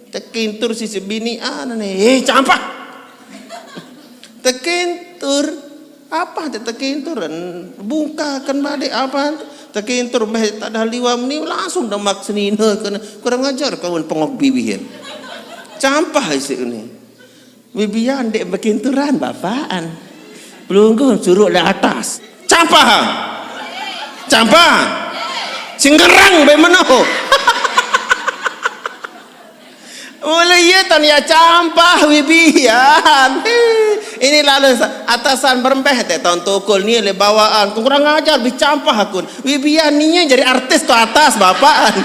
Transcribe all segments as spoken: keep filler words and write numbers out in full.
Tekintur si sebinian ni, "Eh, campah!" Tekintur. Apa te tekintur? Buka kan balik apa? Tekintur meh tak ada liwam ni langsung demak senina kena. Kurang ajar kawan pengok bibihan. Campah isi ni. Bibian dek bekinturan bapaan. Pelungguh suruh di atas. Campah. Campah. Singgerang be menoh. Mula iya tan ya campah wibian. Ini lalu sa-, atasan berempeh te taun tukul ni le bawaan. Kurang ajar bi campah akun. Wibian ni jadi artis tu atas bapaan.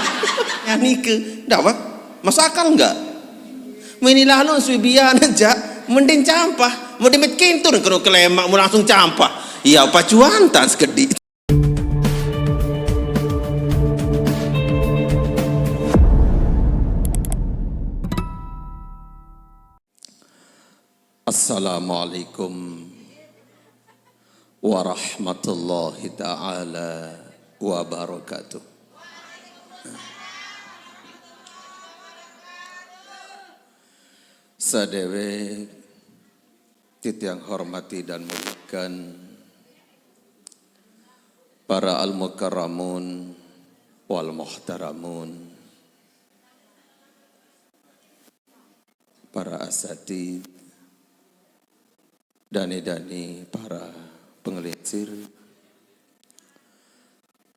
Yang ni ke. Dah apa? Masuk akal enggak? Mini lalu wibian aja. Mending campah. Mending mit kintur kena kelemak mu langsung campah. Ya pacuan tan sekedi. Assalamualaikum warahmatullahi taala wabarakatuh. Sadewek titiang hormati dan muliakan para al-mukarramun wal muhtaramun, para asatid, dani-dani, para pengelincir,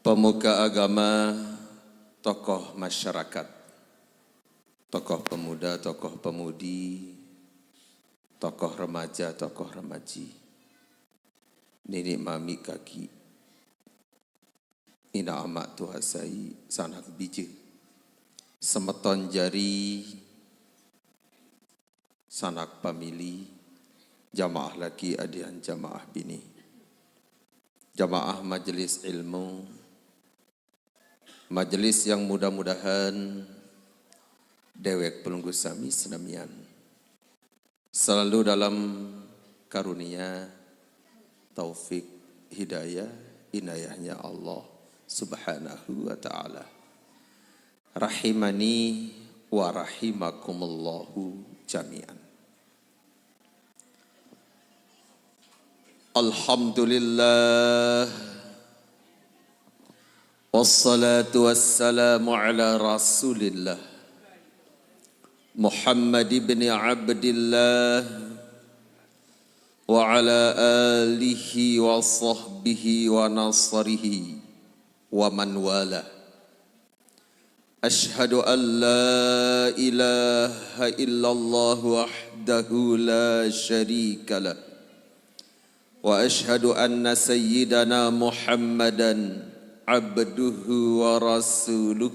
pemuka agama, tokoh masyarakat, tokoh pemuda, tokoh pemudi, tokoh remaja, tokoh remaji, nini mami kaki, ina amak tuha sai, sanak bije, semeton jari, sanak pamili, jamaah laki adian jamaah bini, jamaah majelis ilmu, majelis yang mudah-mudahan dewek pelungguh sami senamian selalu dalam karunia, taufik, hidayah, inayahnya Allah Subhanahu wa taala. Rahimani wa rahimakumullahu jami'an. Alhamdulillah. Wassalatu wassalamu ala Rasulillah Muhammad ibn Abdillah wa ala alihi wa sahbihi wa nasrihi wa man walah. Asyhadu an la ilaha illallah wahdahu la syarika lah. Wa asyhadu anna sayyidana Muhammadan abduhu wa rasuluh.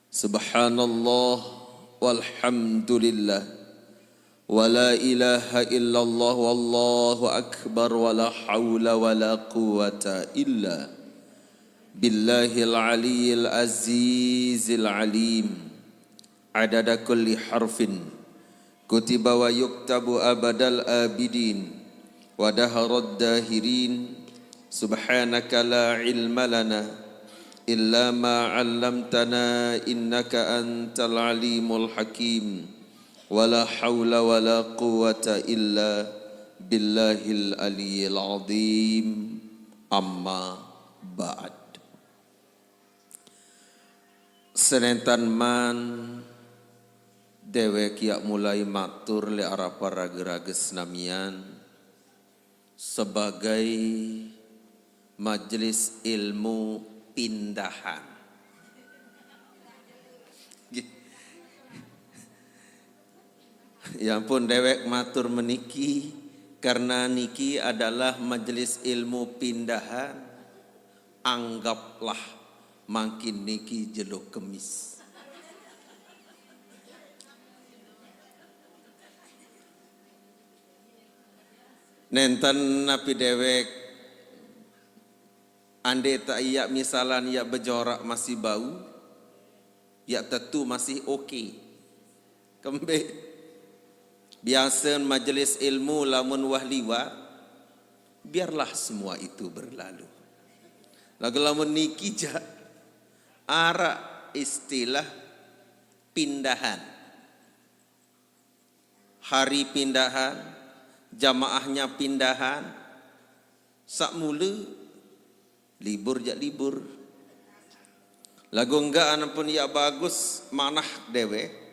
Subhanallah walhamdulillah. Wa la ilaha illallah wallahu akbar wa la haula wa la quwwata illa billahil aliyil azizil alim. Adada kulli harfin kutiba wa yuktabu abadal abidin wa daharad dahirin. Subhanaka la ilma lana illa ma 'allamtana innaka antal alimul hakim. Wa la haula wa la quwwata illa billahil aliyil azim. Amma ba'd. Senentan man dewek yak mulai matur le arapa raga-raga senamian sebagai majelis ilmu pindahan. Ya ampun, dewek matur meniki karena niki adalah majelis ilmu pindahan. Anggaplah mangkin niki jelo kemis. Nenten napi dewek ande tak iyak misalan yak bejorak masih bau, yak tetu masih oke. Kembe biasa majelis ilmu lamun wah liwat, biarlah semua itu berlalu. Lagu lamun niki jak arak istilah pindahan. hari pindahan, jamaahnya pindahan. Sa'mula libur jak libur. Lagu engga anapun yak bagus manah dewek.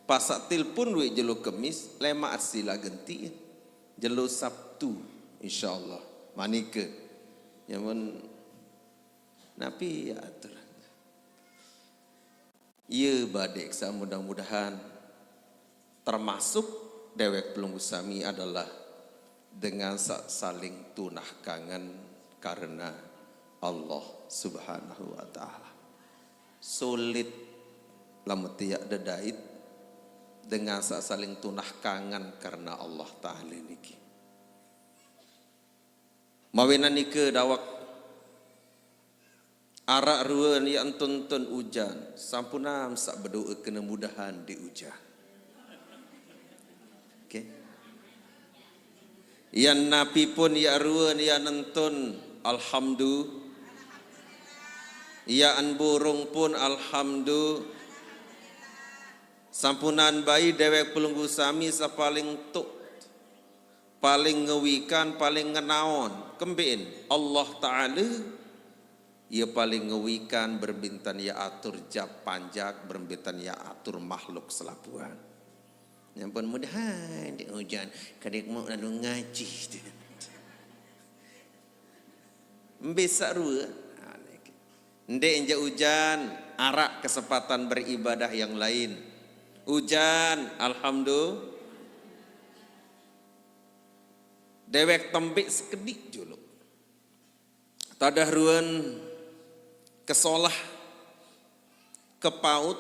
Pasak tilpun wik jelo Kemis, lemak sila genti. Jelo Sabtu, insyaallah. Manike. Nyamun napi ya aturan. Iya badek sa mudah-mudahan termasuk dewek pelunggu sami adalah dengan sa saling tunah kangen karena Allah Subhanahu wa Ta'ala. Sulit lamun tiak dedait dengan sa saling tunah kangen karena Allah Ta'ala niki. Mawinan nika dawek arak ruen ya entun-entun ujan, sampunam sak bedoa kena mudahan di ujan. Oke. Yan napi pun ya ruen ya nentun, alhamdulillah. Ya an burung pun alhamdulillah. Sampunan bai dewek pelunggu sami sa paling tuk, paling ngewikan, paling ngenaon. Kembin Allah Ta'ala, ia paling ngewikan berbintan ia atur jap panjak, berbintan ia atur makhluk selapuan. Nyampun mudahan di ujan, kadek mau lalu ngaji. Mbesak rua. Ha, niki. Ndek enjak ujan, arak kesempatan beribadah yang lain. Ujan, alhamdulillah. Dewek tembik sekedik juluk. Tadah ruen kesolah, kepaut,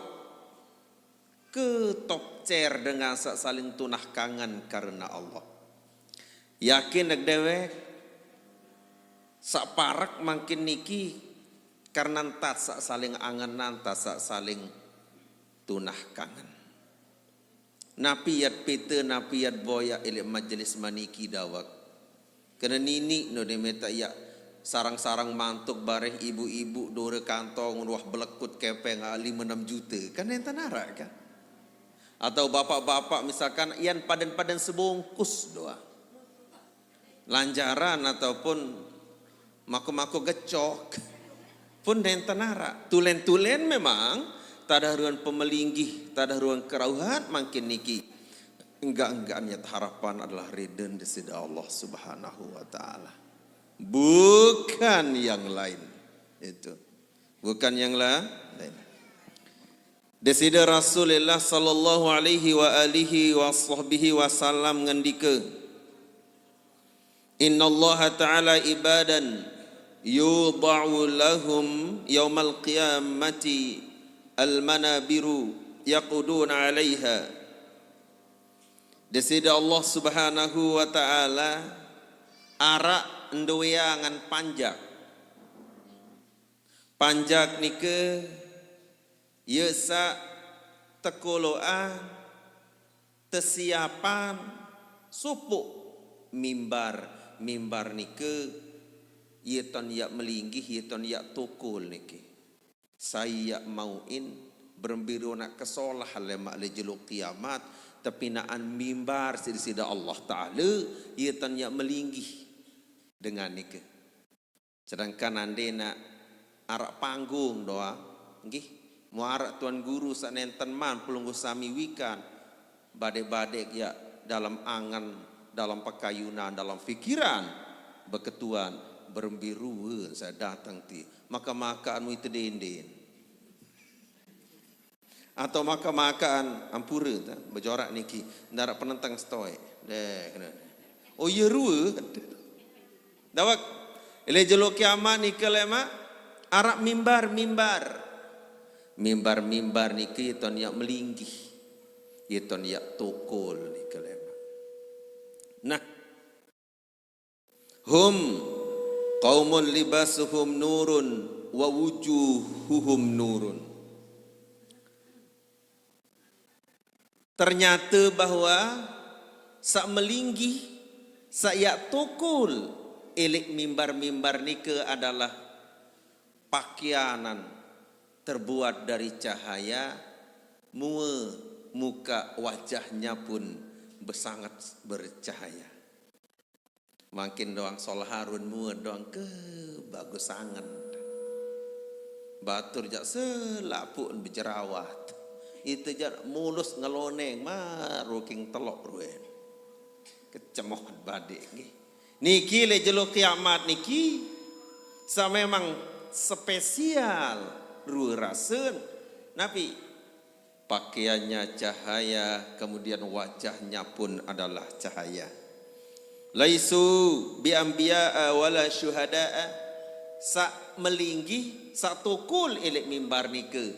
ketopcer dengan sa saling tunah kangen karena Allah. Yakin dek dewek, sak parak mangkin niki karena entat sak saling angen, entat sak saling tunah kangen. Napi yat pita, napi yat boyak ilik majelis maniki dawek. Kena nini no demeta yak sarang-sarang mantuk bareh ibu-ibu dore kantong ruah belekut kepeng ah, lima enam juta. Kan enten arak kan? Atau bapak-bapak misalkan ian padan-padan sebungkus doa. Lanjaran ataupun mako-mako gecok. Pun nenten arak. Tulen-tulen memang tadah ruan pemelinggih, tadah ruan kerauhan mangkin niki. Enggak-enggak niat harapan adalah ridha Sida Allah Subhanahu wa Ta'ala. Bukan yang lain. Itu. Bukan yang la-, lain. Desida Rasulullah sallallahu alaihi wa alihi wa sahbihi wasallam ngendika, "Innallaha ta'ala ibadan yudha'u lahum yaumal qiyamati al-manabiru yaquduna 'alaiha." Desida Allah Subhanahu wa Ta'ala arak nduwe angan panjak. Panjak nika ia sak tekoloan, tesiapan, supuk mimbar. Mimbar nika ia ton yak melinggih, ia ton yak tukul niki. Sai yak mauin berembiru nak kesolah lemak le jelo kiamat, tepinaan mimbar sida-sida Allah Ta'ala, ia ton yak melinggih dengan nika. Sedangkan ande nak arak panggung doa, nggih, muarak tuan guru sak nenten man pelungguh sami wikan, badek-badek ya dalam angan, dalam pekayunan, dalam fikiran, beketuan, berembiru saya datang ti, maka-maka anu itu denden. Atau maka-makaan ampura ta, bejorak niki, ndarak penentang stoik. Deh, kena. Oh, iya rua. Dawak. Ile jelo kiamat nika lemak arak mimbar-mimbar. Mimbar-mimbar niki ton yak melinggih. Ye ton yak tukul nika lemak. Nah, hum qaumun libasuhum nurun wa wujuhuhum nurun. Ternyata bahwa sak melinggih, sak yak tukul, ilik mimbar-mimbar nika adalah pakianan terbuat dari cahaya, mua muka wajahnya pun besangat bercahaya. Makin doang solah harun mua doang ke bagus sangat. Batur jak selapuk bejerawat. Itu jak mulus ngeloneng maruking telok ruen. Kecemoh badik nggih. Niki le jelo kiamat niki sa memang spesial rue rasen. Napi pakaiannya cahaya, kemudian wajahnya pun adalah cahaya. Laisu bi anbiya'a wala syuhada'a. Sa melinggih, sa tukul ilik mimbar nike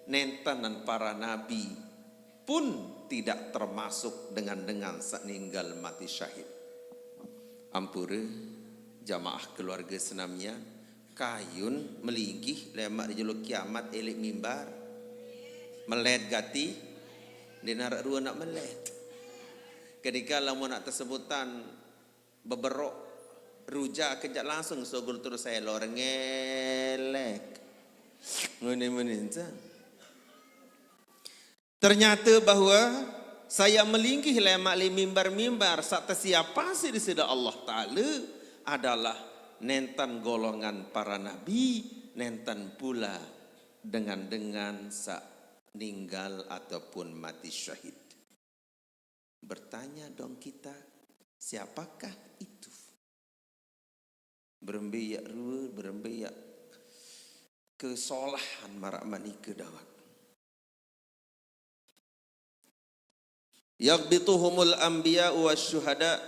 nenten nan para nabi pun tidak termasuk dengan-dengan sa ninggal mati syahid. Ampure jamaah keluarga senamian, kayun melinggih lemak di jolo kiamat elik mimbar. Melet gati, di narak rua nak melet. Ketika lamun nak tesebutan beberok ruja kejak langsung sogol terus saya lor ngelek. Ngene meninta. Ternyata bahwa saya melinggih lemak li mimbar-mimbar sa tesiapasi di sida Allah Ta'ala adalah nenten golongan para nabi, nenten pula dengan-dengan sa ninggal ataupun mati syahid. Bertanya dong kita, siapakah itu? Berembe yak rua, berembe yak kesolahan marak manika dawak. Yaghbituhumul anbiya wa syuhada.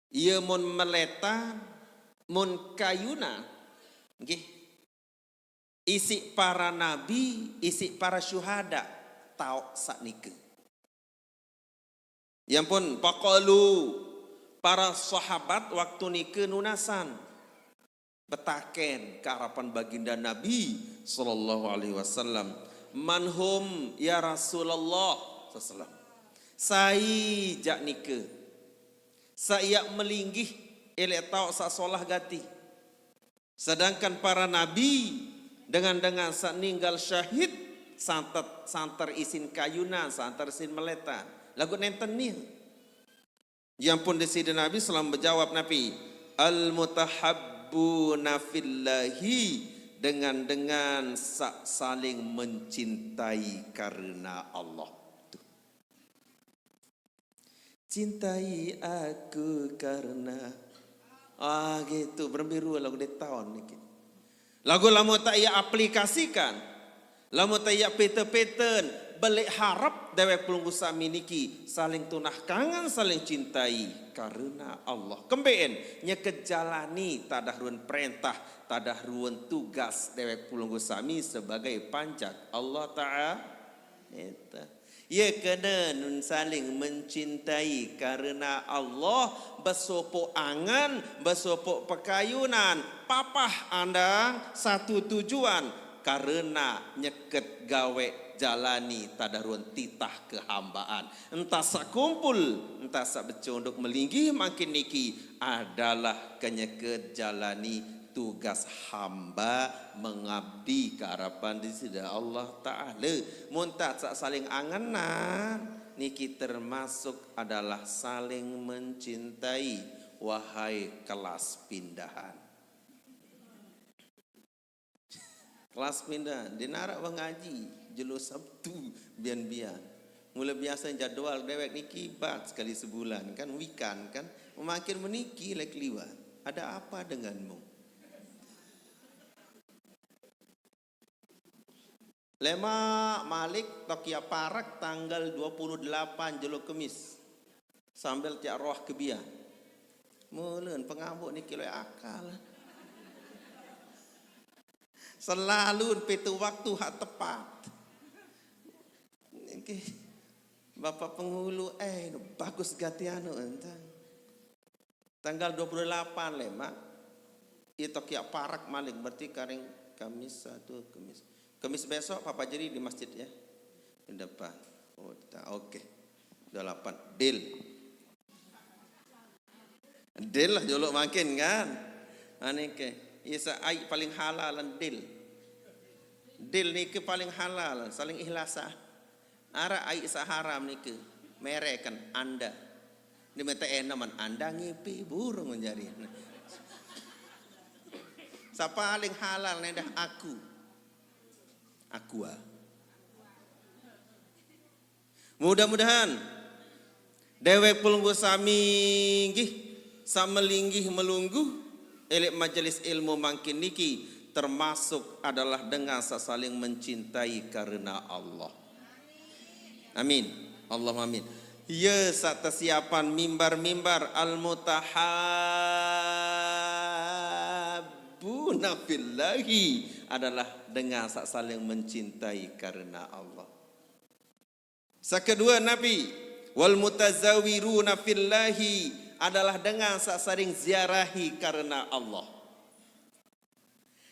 Ia mun meletan, mun kayuna, nggih. Isi para nabi, isi para syuhada, tauk saknike. Ya ampun, pakalu para sahabat waktu nike nunasan betaken ke harapan baginda Nabi sallallahu alaihi wasallam, "Man hum ya Rasulullah?" Sallallahu alaihi wasallam. "Sai jak nike? Sa iyak melinggih elek tauk sa solah gati." Sedangkan para nabi dengan-dengan sa ninggal syahid santet, santer isin kayunan, santer isin meletan. Lagu nenten nih. Ya ampun, di sida Nabi sallam bejawab napi, "Al-mutahabbuna fillahi," dengan-dengan sa saling mencintai karena Allah. Tuh. "Cintai aku karena," ah, gitu, berembe rua lagu detaun niki. Lagu lamun tak ia aplikasikan, lamun tak ia pete-peten, belik harap dewek pelunggu sami niki saling tunah kangen, saling cintai karena Allah. Kemben, nyeket jalani tadah ruen perintah, tadah ruen tugas dewek pelunggu sami sebagai panjak Allah Ta'ala. Eta. Ia kena nun saling mencintai karena Allah, besopo angan, besopo pekayunan, papah andang, satu tujuan, karena nyeket gawe jalani tadah ruen titah kehambaan. Entah sa kumpul, entah sa becondok melinggih makin niki adalah kenyeket jalani tugas hamba mengabdi ke harapan di sida Allah Ta'ala. Mun tak sa saling angenan, niki termasuk adalah saling mencintai, wahai kelas pindahan. Kelas pindahan, di narak wah ngaji, jelo Sabtu, bian-bian. Mula biasa jadwal dewek niki bat sekali sebulan, kan, weekend, kan. Makin meniki lek liwat. Ada apa denganmu? Lemak malik tokia parak tanggal dua puluh delapan jelo Kemis. Sambil tiak roh kebian. Mulen pengabuk niki loi akal. Selalu pitu waktu hak tepat. Niki Bapak penghulu, eh, bagus gati anu entang. Tanggal dua puluh delapan lemak. Itu kia parak malik, berarti karing Kamis satu, Kamis. Kamis besok Papa Jeri di masjid ya. Di depan. Oh, ta-, oke. Dua puluh delapan. Deal. Deal lah jolok makin kan. Ane ke. Isa ai paling halal deal. Deal niki paling halal, saling ikhlas ah. Araq aiq saq haram nike, mereken anda. Ndeq meq teqen man anda ngipi burung jari. Saq paling halal nendah aku. Aqua. Mudah-mudahan dewek pelungguh sami nggih saq melinggih melungguh eleq majelis ilmu mangkin niki termasuk adalah dengan saq saling mencintai karena Allah. Amin. Allahumma amin. Ye saq tesiapan mimbar-mimbar al-mutahabbuna fillahi adalah dengan saq saling mencintai karena Allah. Saq kedue napi? Wal mutazawiruna fillahi adalah dengan saq saling ziarahi karena Allah.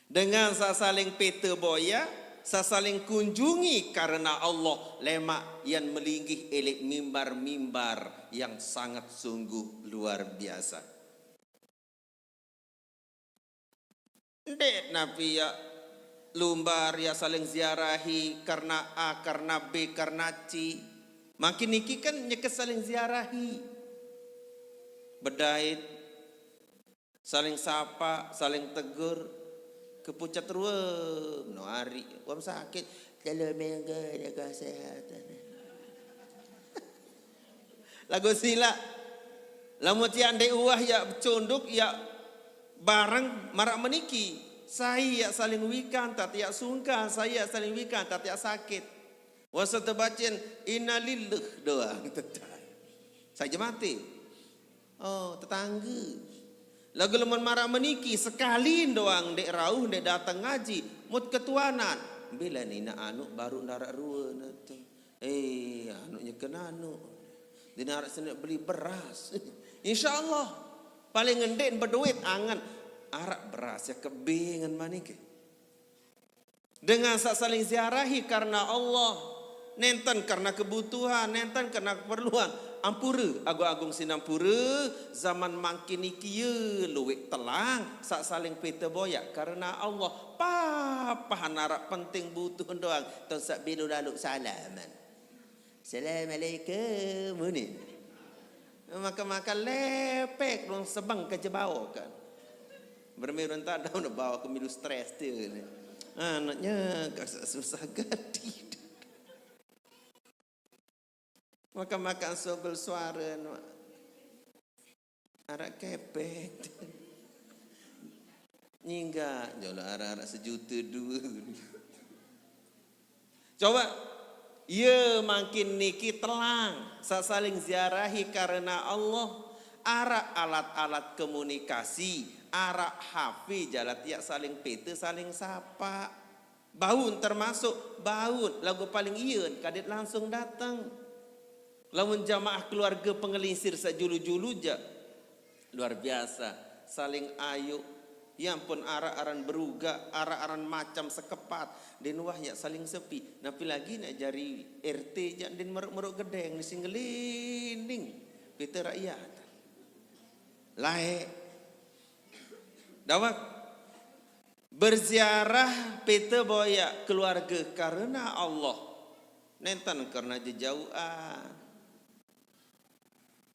Dengan saq saling pete boya, saq saling kunjungi karena Allah, lemaq yan melinggih eleq mimbar-mimbar yang sangat sungguh luar biasa. Ndeq napi yaq lumbar yaq saling ziarahi karena A, karena B, karena C. Mangkin niki kan nyeke saling ziarahi. Bedait, saling sapa, saling tegur, kepucet ruem, no ari, wam sakit, telo mengge jaga kesehatan. Laguq silaq, lamun tiang ndeq uwah yaq becunduk, yaq bareng maraq meniki, sai yaq saling wikan, tat yaq sungkan, sai yaq saling wikan, tat yaq sakit. Wase tebacen innalillah doang tetap. Sai je mate. Oh, tetangge. Laguq lamun maraq meniki, sekalin doang ndeq rauh, ndeq dateng ngaji, mut ketuanan. Mbe lain inaq anuq baruq ndaraq ruen ate. Eh, anuq nyeken anuq. Ndeq naraq seneq beli beras. Insyaallah. Paling ndeq bedoit angen. Araq beras yaq kebingen manike. Dengan saq saling ziarahi karena Allah, nenten karena kebutuhan, nenten karena keperluan. Ampure, agung-agung sinampure, zaman mangkin niki ye lueq telang saq saling pete boyaq karena Allah. Papah naraq penting butuh doang, ton saq belo laluq salaman. Assalamualaikum, muni. Makan-makan lepek dong sebeng ke jebao kan. Bermirun tak daun bawaq ke milu stres tu ni. Anaknya kasar susah gati. Makan-makan sogel suara no. Araq kepet. Nyinggaq, jolo araq-araq sejute due. Coba, ye mangkin niki telang, saq saling ziarahi karena Allah, araq alat-alat komunikasi, araq H P, jalan tiaq saling pete, saling sapa. Baun termasuk, baun, laguq paling iyen kadit langsung dateng. Lamun jamaah keluarge pengelingsir saq julu-julu jaq, luar biasa, saling ayuk. Ya ampun, araq aran berugaq, araq aran macam sekepat, ndeqn uwah yaq saling sepi. Napi lagi naq jari R T jaq ndeqn meruq-meruq gedeng, ni sing ngelining pete rakyat. Laeq. Dawek. Berziarah pete boyaq keluarge karena Allah, nenten karena jejauhan,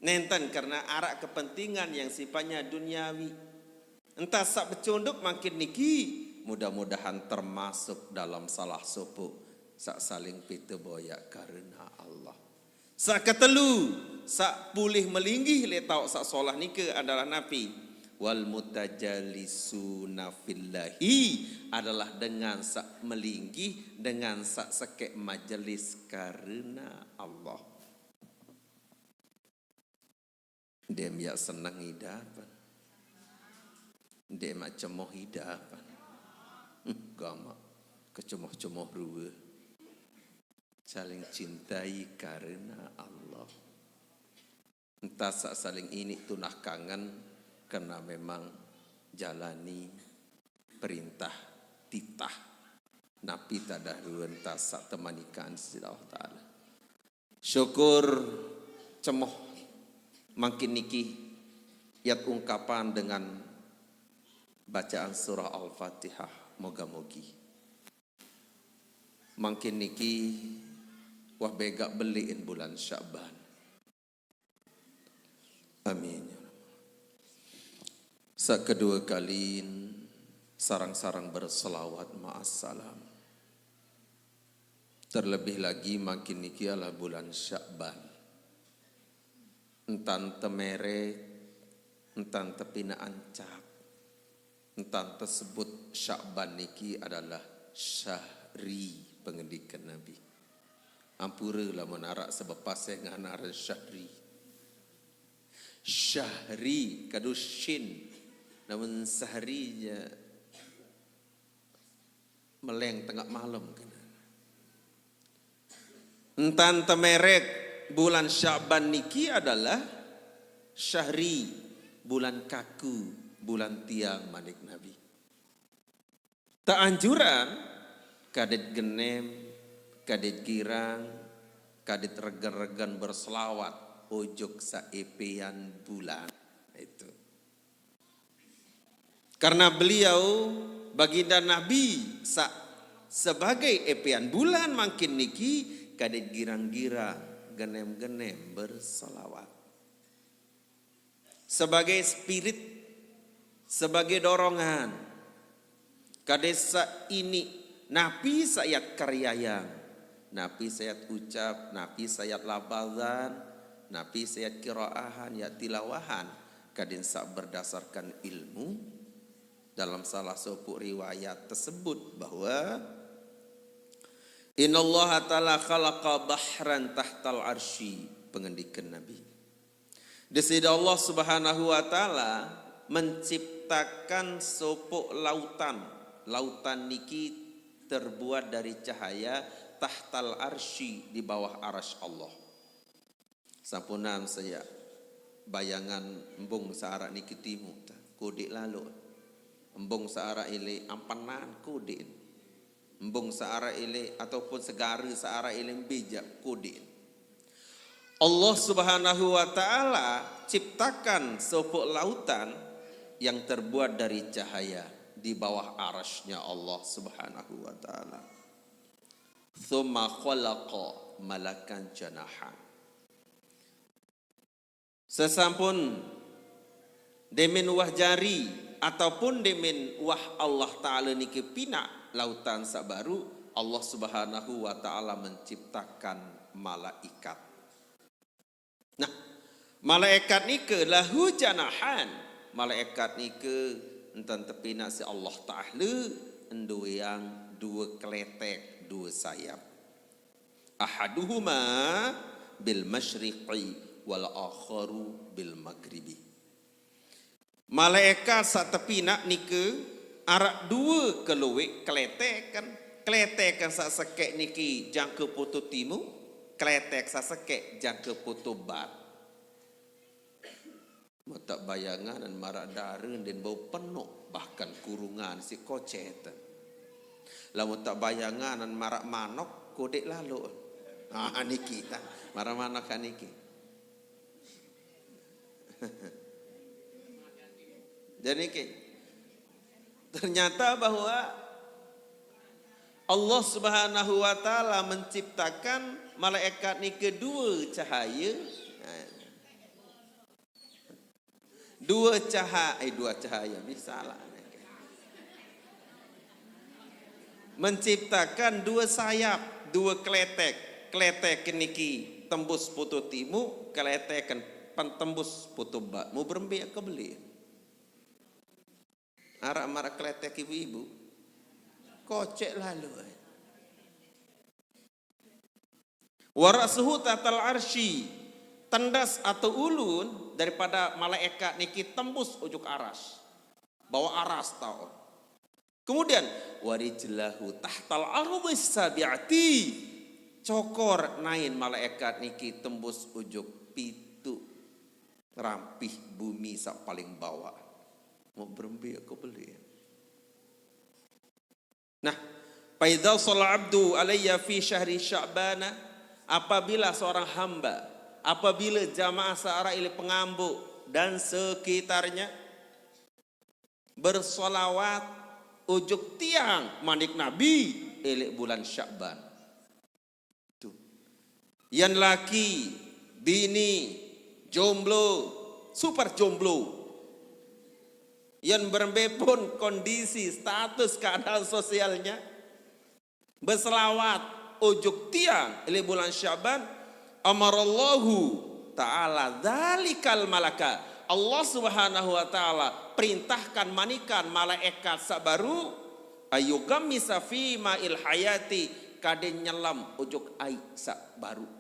nenten karena araq kepentingan yang sifatnya duniawi. Entah saq becunduk mangkin niki, mudah-mudahan termasuk dalam salah sopoq saq saling pete boyaq karena Allah. Saq ketelu, saq pulih melinggih leq taoq saq solah nike adalah napi? Wal mutajalisuna fillahi adalah dengan saq melinggih, dengan saq sekeq majelis karena Allah. Ndeq miaq seneng idapan. Ndeq maq cemoh idapan. Gamaq kecemoh-cemoh rue. Saling cintai karena Allah. Entah saq saling iniq tunah kangen, karena memang jalani perintah titah napi tadah ruen, entah saq temanikan siq Allah Taala. Syukur cemoh mangkin niki yat ungkapan dengan bacaan surah Al-Fatihah. Moga-mogi mangkin niki Wah begak beliin bulan Sya'ban. Amin ya rabbal. Sa kedua kali sarang-sarang berselawat ma'assalam. Terlebih lagi makin niki ialah bulan Sya'ban. Entan temerek, entan tepina ancap, entan tesebut Sya'ban niki adalah syahri pengendikan Nabi. Ampura lamun arak sebab paseh ngaran syahri. Syahri kadu shin, namun sahri nya meleng tengah malam kena. Entan temerek bulan Sya'ban niki adalah syahri, bulan kaku, bulan tiang manik Nabi. Teanjuran kadit genem, kadit girang, kadit regen-regen berselawat ujuk saepean bulan. Itu. Karena beliau, baginda Nabi, sa sebagai epean bulan makin niki kadit girang-girang, genem-genem berselawat. Sebagai spirit, sebagai dorongan. Kadit sa ini, napi sayat karyayang, napi sayat ucap, napi sayat labazan, napi sayat kiraahan, ya tilawahan, kadin sa berdasarkan ilmu. Dalam salah sopuk riwayat tersebut bahwa innallaha ta'ala khalaqa bahran tahtal arsy, pengendikan Nabi. Di sida Allah Subhanahu wa Ta'ala menciptakan sopok lautan. Lautan niki terbuat dari cahaya tahtal arsy, di bawah aras Allah. Sampunan saya bayangan embung saarak niki timu, kodik lalu. Embung saarak ile ampenan kodik. Embung saarak ile ataupun segara saarak ile bijak kodik. Allah Subhanahu wa Ta'ala ciptakan sopok lautan yang terbuat dari cahaya di bawah arasnya Allah Subhanahu wa Ta'ala. Thumma khalaqa malakan janahan. Sesampun demin wah jari ataupun demin wah Allah Ta'ala niki pinak lautan sabaru, Allah Subhanahu wa Ta'ala menciptakan malaikat. Nah, malaikat nike lahu janahan. Malaikat nike entan tepinak si Allah Ta'ala enduiang dua keletek, dua sayap. Ahaduhuma bil masyriqi wal akharu bil maghribi. Malaikat sa tepinak nike arak dua keluik keletekan. Keletekan sa sekek niki jangka putu timu, keletek sa sekek jangka putu bat. Mun tak bayangan marak dara din bau penuk, bahkan kurungan si kocetan. Lamun tak bayangan marak manok, kodik lalu. Ah, niki, ah, marak manok kan niki. Jadi niki, ternyata bahwa Allah Subhanahu wa Ta'ala menciptakan malaikat niki dua cahaya. Dua cahaya, eh, dua cahaya, bisa lah. Menciptakan dua sayap, dua keletek. Keletek niki tembus putu timu, keletek pentembus putu bat. Mau berembe ke beli? Arak marak keletek ibu-ibu. Kocek lalu. Wa ra'suhu tahtal arsy, tendas atau ulun daripada malaikat niki tembus ujuk aras. Bawa aras tau. Kemudian, wa rijlahu tahtal ardhi sabi'ati, cokor nain malaikat niki tembus ujuk pitu rampih bumi sa paling bawah. Mau berembe aku beli. Nah, faidza shalla abdu alayya fi syahri sya'bana, apabila seorang hamba, apabila jamaah saarak ile pengambuk dan sekitarnya bersolawat ujuk tiang manik Nabi ile bulan Sya'ban. Tuh. Yan laki, bini, jomblo, super jomblo. Yan berembe pun kondisi, status, keadaan sosialnya. Berselawat ojok tiang, ili bulan Syaban, amarallahu ta'ala dzalikal malaka. Allah Subhanahu wa Ta'ala perintahkan manikan malaikat saq baruq, ayyughammisa fi ma'il hayati, kade nyelam ojok aiq saq baruq.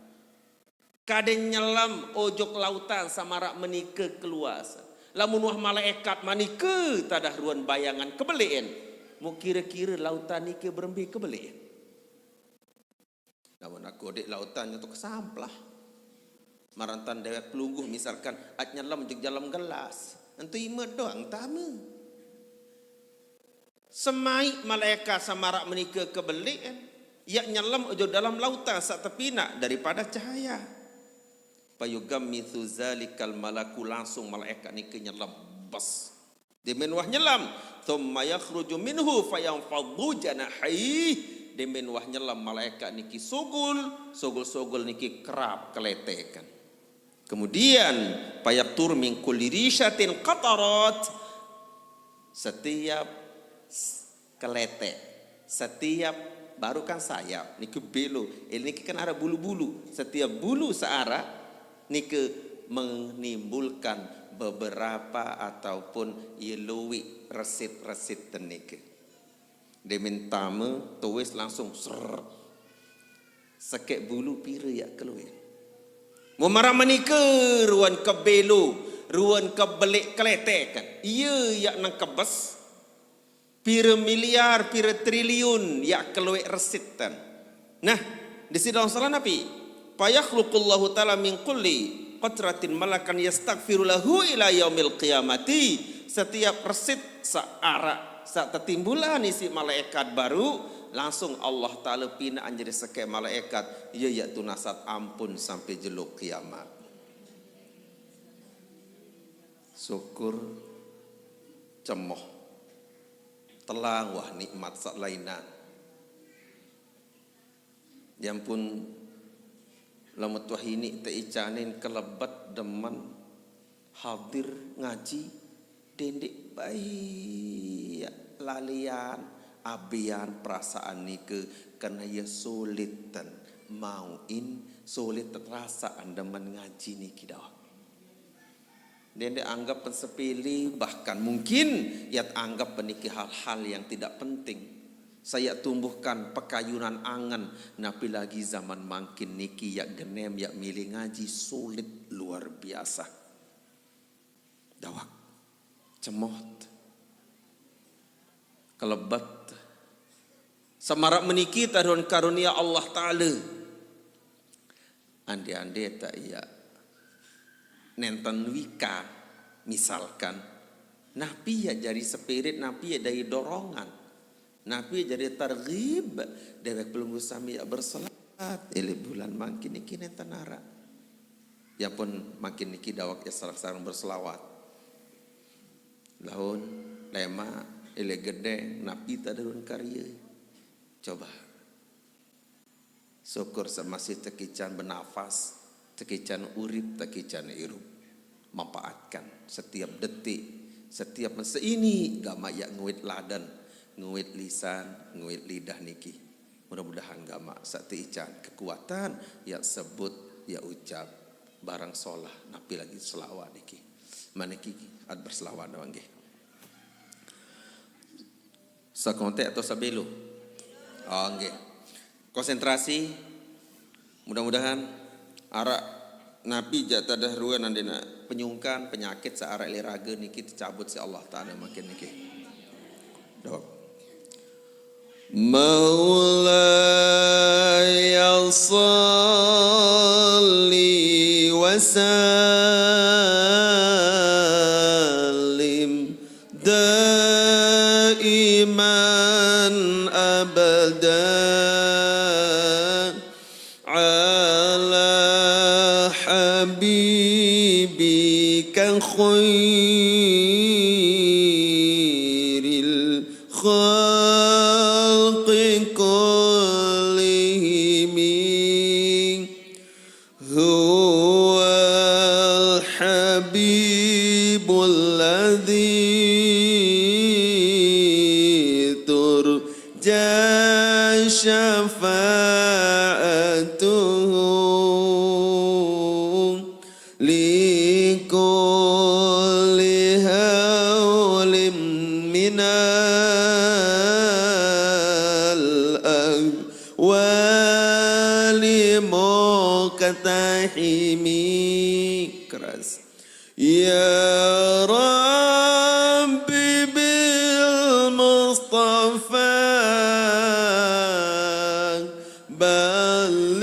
Kade nyelam ojok lautan saq maraq menike keluas. Lamun wah malaekat manike tadah ruen bayangan kebeleqen, muq kire-kire lautan nike berembe kebeleqen? Lamun aku odeq lautan nyentuh kesamplah. Marantan dewek pelungguh misalkan, at nyelam ojok dalem gelas. Entu ime doang tame. Semaiq malaekat saq maraq menike kebeleqen, yaq nyelem ojok dalem lautan saq tepinaq daripada cahaya. Fayughammisu zalikal malaku, langsung malaekat nike nyelem. Bes. Demen wah nyelem, tsumma yakhruju minhu fayanfadhu janahaih. Demen wah nyelem malaekat niki sugul, sugul-sugul niki kerap keleteken. Kemudian, fayaqturu min kulli rishatin qatarat. Setiap s-, keletek, setiap baruq kan sayap, niki belo, eh, niki kan araq bulu-bulu. Setiap bulu searaq nike menimbulkan beberapa ataupun ye lueq resit-resit nike. Demen tame, tuis langsung ser. Sekeq bulu pire yaq kelueq. Mun maraq menike ruen kebelo, ruen kebeleq keleteken. Iye yaq nengkebes. Pire miliar, pire triliun yaq kelueq resiten. Nah, Deside Rasulullah napi? Fayakhluqullahu ta'ala min kulli qatratin malakan yastaghfiru lahu ila yaumil qiyamati. Setiap resit saq araq, saq tetimbulan isiq malaekat baruq, langsung Allah Ta'ala pinaqan jari sekeq malaekat, ye yaq tunasat ampun sampe jelo kiamat. Syukur, cemoh, telang wah nikmat saq lainan. Ya ampun, lamun wah iniq teicanin kelebet demen hadir ngaji, dendeq bae lalian, abean perasaan nike, karena ye sulit ten mauin, sulit ten rasaan demen ngaji niki dawek. Dendeq anggapen sepele, bahkan mungkin yat anggapen niki hal-hal yang tidak penting. Saq yaq tumbuhkan pekayunan angen, napi lagi zaman mangkin niki yaq genem, yaq mele ngaji sulit luar biasa. Dawek, cemot, kelebet. Semaraq meniki taruan karunia Allah Ta'ala. Ande-ande taq yaq nenten wika, misalkan, napi yaq jari spirit, napi yaq jari dorongan, napi yaq jari targhib dewek pelungguh sami yaq berselawat, eleq bulan mangkin niki nenten araq. Ya pun mangkin niki dawek yaq sareng-sareng berselawat. Laun, lemaq, eleq gedeng, napi taq daruan karye. Coba. Syukur saq masih tekican benafas, tekican urip, tekican irup. Manfaatkan setiap detik, setiap menit. Saq iniq gamaq yaq nguit laden, nguit lisan, nguit lidah niki. Mudah-mudahan gamaq saq teican kekuatan yaq sebut, yaq ucap, bareng solah, napi lagi selawat niki. Maniki at berselawat doang nggih. Sekontek atau sebelo? Oh, nggih. Konsentrasi. Mudah-mudahan araq napi jaq tadaruan andene penyungkan, penyakit saq araq leq rage niki tecabut siq Allah Ta'ala mangkin niki. Dawek. مولاي صل وسلم دائما أبدا على حبيبك خير الخلق كلهم. مقتحم. Keras. يا رب بالمصطفى بلغ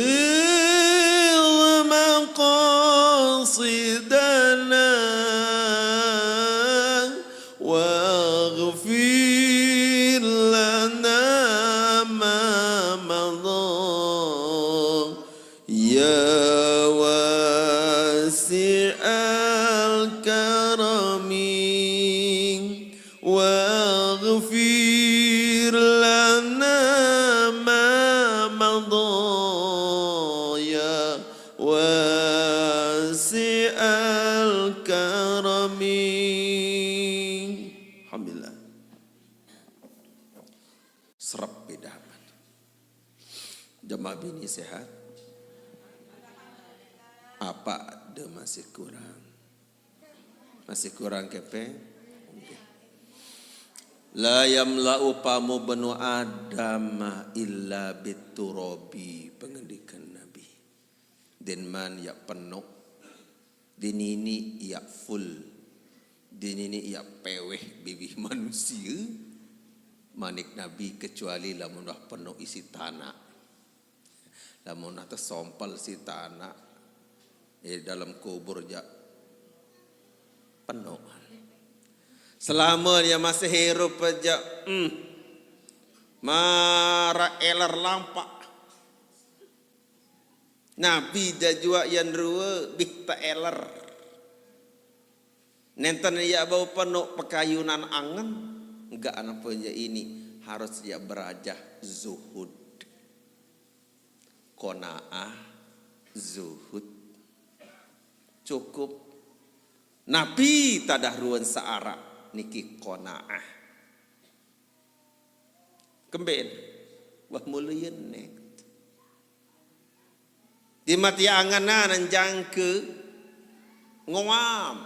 مقاصدنا واغفر لنا ما مضى يا واسع الكرم واغفر لنا ما مضى يا واسع الكرم. Alhamdulillah. Serep beda. Jemaah bini sehat? Apa ada masih kurang? Masih kurang kepeng? Nggih. La yamla'u famu bnu Adam illa biturabi, pengendikan Nabi. Din man ya penuh, din ini ya full, din ini ya peweh biwih manusia, manik Nabi, kecuali lamun wah penuh isi tanah. Lamun wah tersompel si tanah, eh, dalam kubur ja penuh. Selama dia masih hirup aja, hmm, mara eler lampak. Nabi jajua yan rua bih ta eler. Nenten ya bau penuh pekayunan angen, enggak apa ya ini harus ya berajah zuhud. Qanaah, zuhud, cukup. Nabi tadah ruan searah niki qanaah. Kemben, wah mulia net. Di mati anganan jangke ngoam,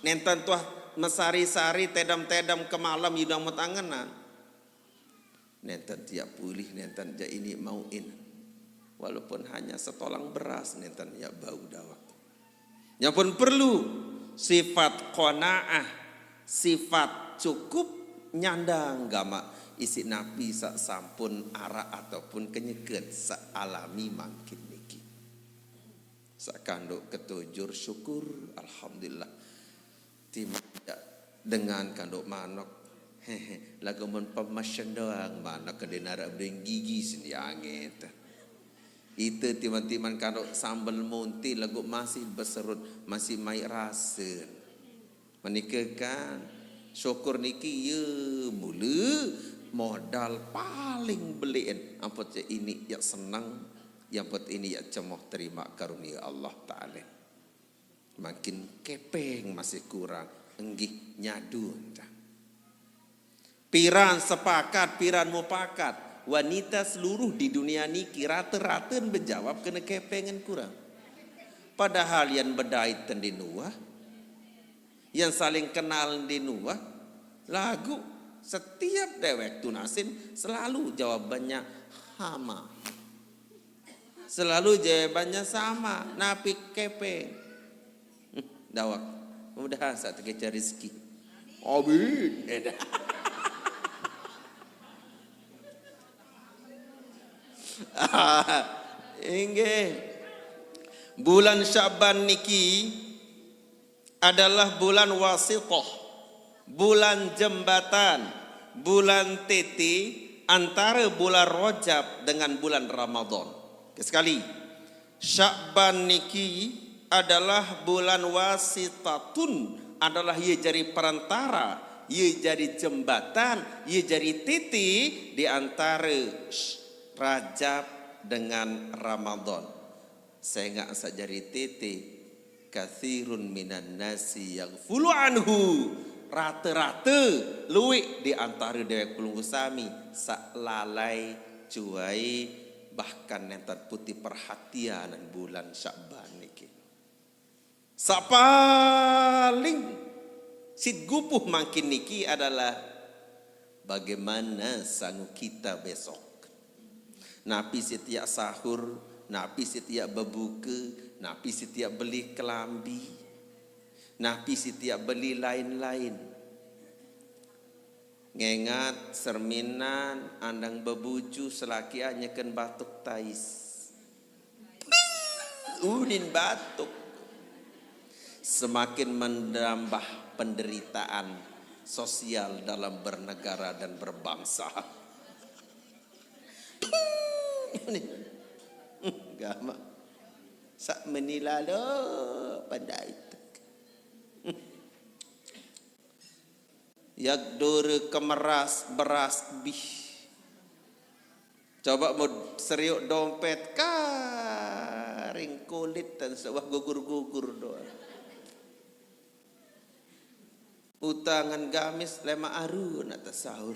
nenten tuah mesari-sari tedam-tedam ke malam idang mut anganan. Nenten tiap pulih, nenten ja ini mauin. Walaupun hanya setolang beras, nenten ya bau dawak. Yang pun perlu sifat qanaah, sifat cukup nyandang gama isi napi sa sampun arak ataupun kenyeken sa alami mangkin niki. Sa kanduk ketujur syukur, alhamdulillah. Timan ya dengan kanduk manok. Hehe, lagu mun pemasen doang, manok ke denara bring gigi sendiri angin. Itu timan-timan kanduk sambal munti lagu masih beserut, masih mai rasen. Menikah kan syukur niki ya mula modal paling beliin. Ampun ya ini ya senang, ya ampun ini ya cemoh terima karunia Allah Ta'ala. Makin kepeng masih kurang, enggih nyadun dah. Piran sepakat, piran mupakat. Wanita seluruh di dunia niki rata-rata menjawab kena kepengen kurang. Padahal yang bedait tendin uah, yang saling kenal tendin uah, lagu setiap dewek tunasin selalu jawabannya hama. Selalu jawabannya sama, napi kepeng. Hmm, dawak. Mudahan saat kecari rezeki. Amin. Inggih. Bulan Syaban niki adalah bulan wasithah, bulan jembatan, bulan titi antara bulan Rajab dengan bulan Ramadan. Sekali, Sya'ban niki adalah bulan wasitatun, adalah ia jadi perantara, ia jadi jembatan, ia jadi titi di antara Rajab dengan Ramadan. Sehingga asa jadi titi, katsirun minan nasi yaghfulu anhu. Rata-rata luwih di antara dewek pelungguh sami sak lalai cuai, bahkan nenten putih perhatian bulan Sya'ban niki. Sak paling sit gupuh mangkin niki adalah bagaimana sangu kita besok. Napi setiap sahur Napi sitiak bebuke, napi sitiak beli kelambi, napi sitiak beli lain-lain. Ngengat serminan andang bebucu selakian nyeken batuk tais. Unin batuk. Semakin menambah penderitaan sosial dalam bernegara dan berbangsa. Gama. Sak menilalo pandai. Yak dore kemeras beras bih. Coba mau seriuk dompet karing kulit dan sewah gugur-gugur doang. Utangan gamis lema aru nak tasaur.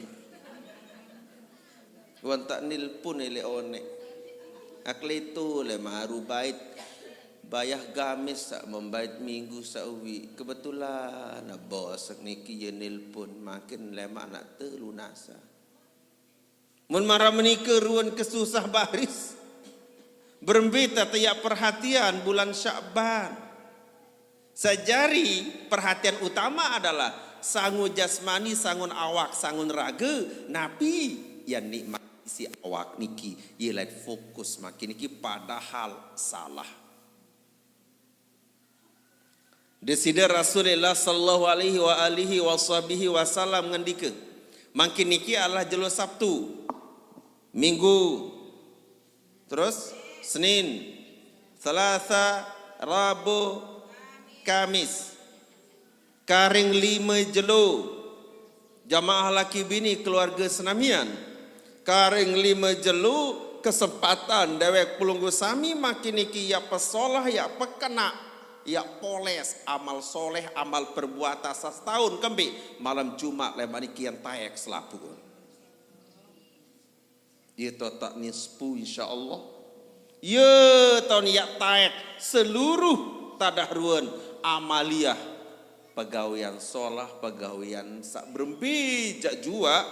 Wan tak nilpun ele onek. Aklitu lema aru bait. Bayah gamis sak membait minggu sauwi. Kebetulan nah bos niki ye nilpun makin lema nak telunasa. Mun mara menike ruan kesusah baris. Berembe tata yak perhatian bulan Syakban. Sajari perhatian utama adalah sangun jasmani, sangun awak, sangun raga, napi yang nikmat isi awak niki, ye lain fokus makin niki padahal salah. Deside Rasulullah sallallahu alaihi wa alihi wa sahbihi wasallam ngendika, mangkin niki adalah jelo Sabtu, Minggu, terus Senin, Selasa, Rabu, Kamis. Karing lima jelo. Jamaah laki bini keluarga senamian. Karing lima jelo kesempatan dewek pelungguh sami makin niki yak pesolah, yak pekenak, yak poles amal soleh, amal perbuatan sas taun kembe malam Jumat leman niki yang taek selapuun. Ye to tak nispu, insya Allah. Ye to niat taek seluruh tadah ruan amaliah pegawean solah, pegawean sak berembe jak juak.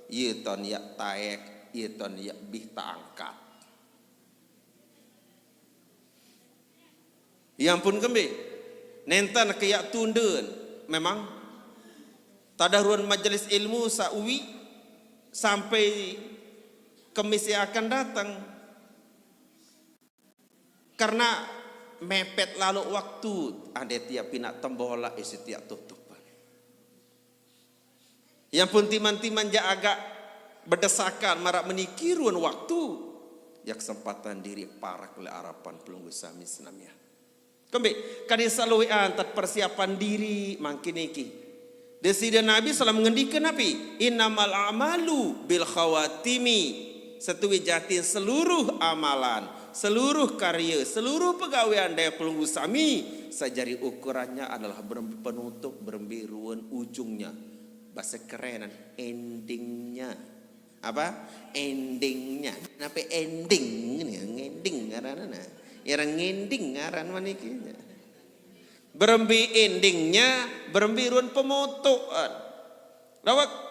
Ye to niat taek, ye to niat bih taangkat. Yang pun kembe, nenten ke yak tunden. Memang tadah ruan majelis ilmu sauwi sampai Kemis yang akan datang. Karena mepet lalu waktu, ade tiap pinak tembola isi tiap tutupan. Yang pun timan-timan ja agak bedesakan marak menikirun waktu, ya kesempatan diri parak le arapan pelungguh sami senamian. Kembe, kadi saluwi antat persiapan diri mangkin niki. Deside Nabi salam ngendika napi? Innamal a'malu bil khawatimi. Setuwi jatin seluruh amalan, seluruh karya, seluruh pegawean daya pelungguh sami, sajari ukurannya adalah berembe penutup, berembe ruan ujungnya. Bahasa kerenan, endingnya. Apa? Endingnya. Napi ending ini? Ngending ngaranna. Ya, ngending ngaran maniki. Berembe endingnya, berembe ruan pemotoan. Lawak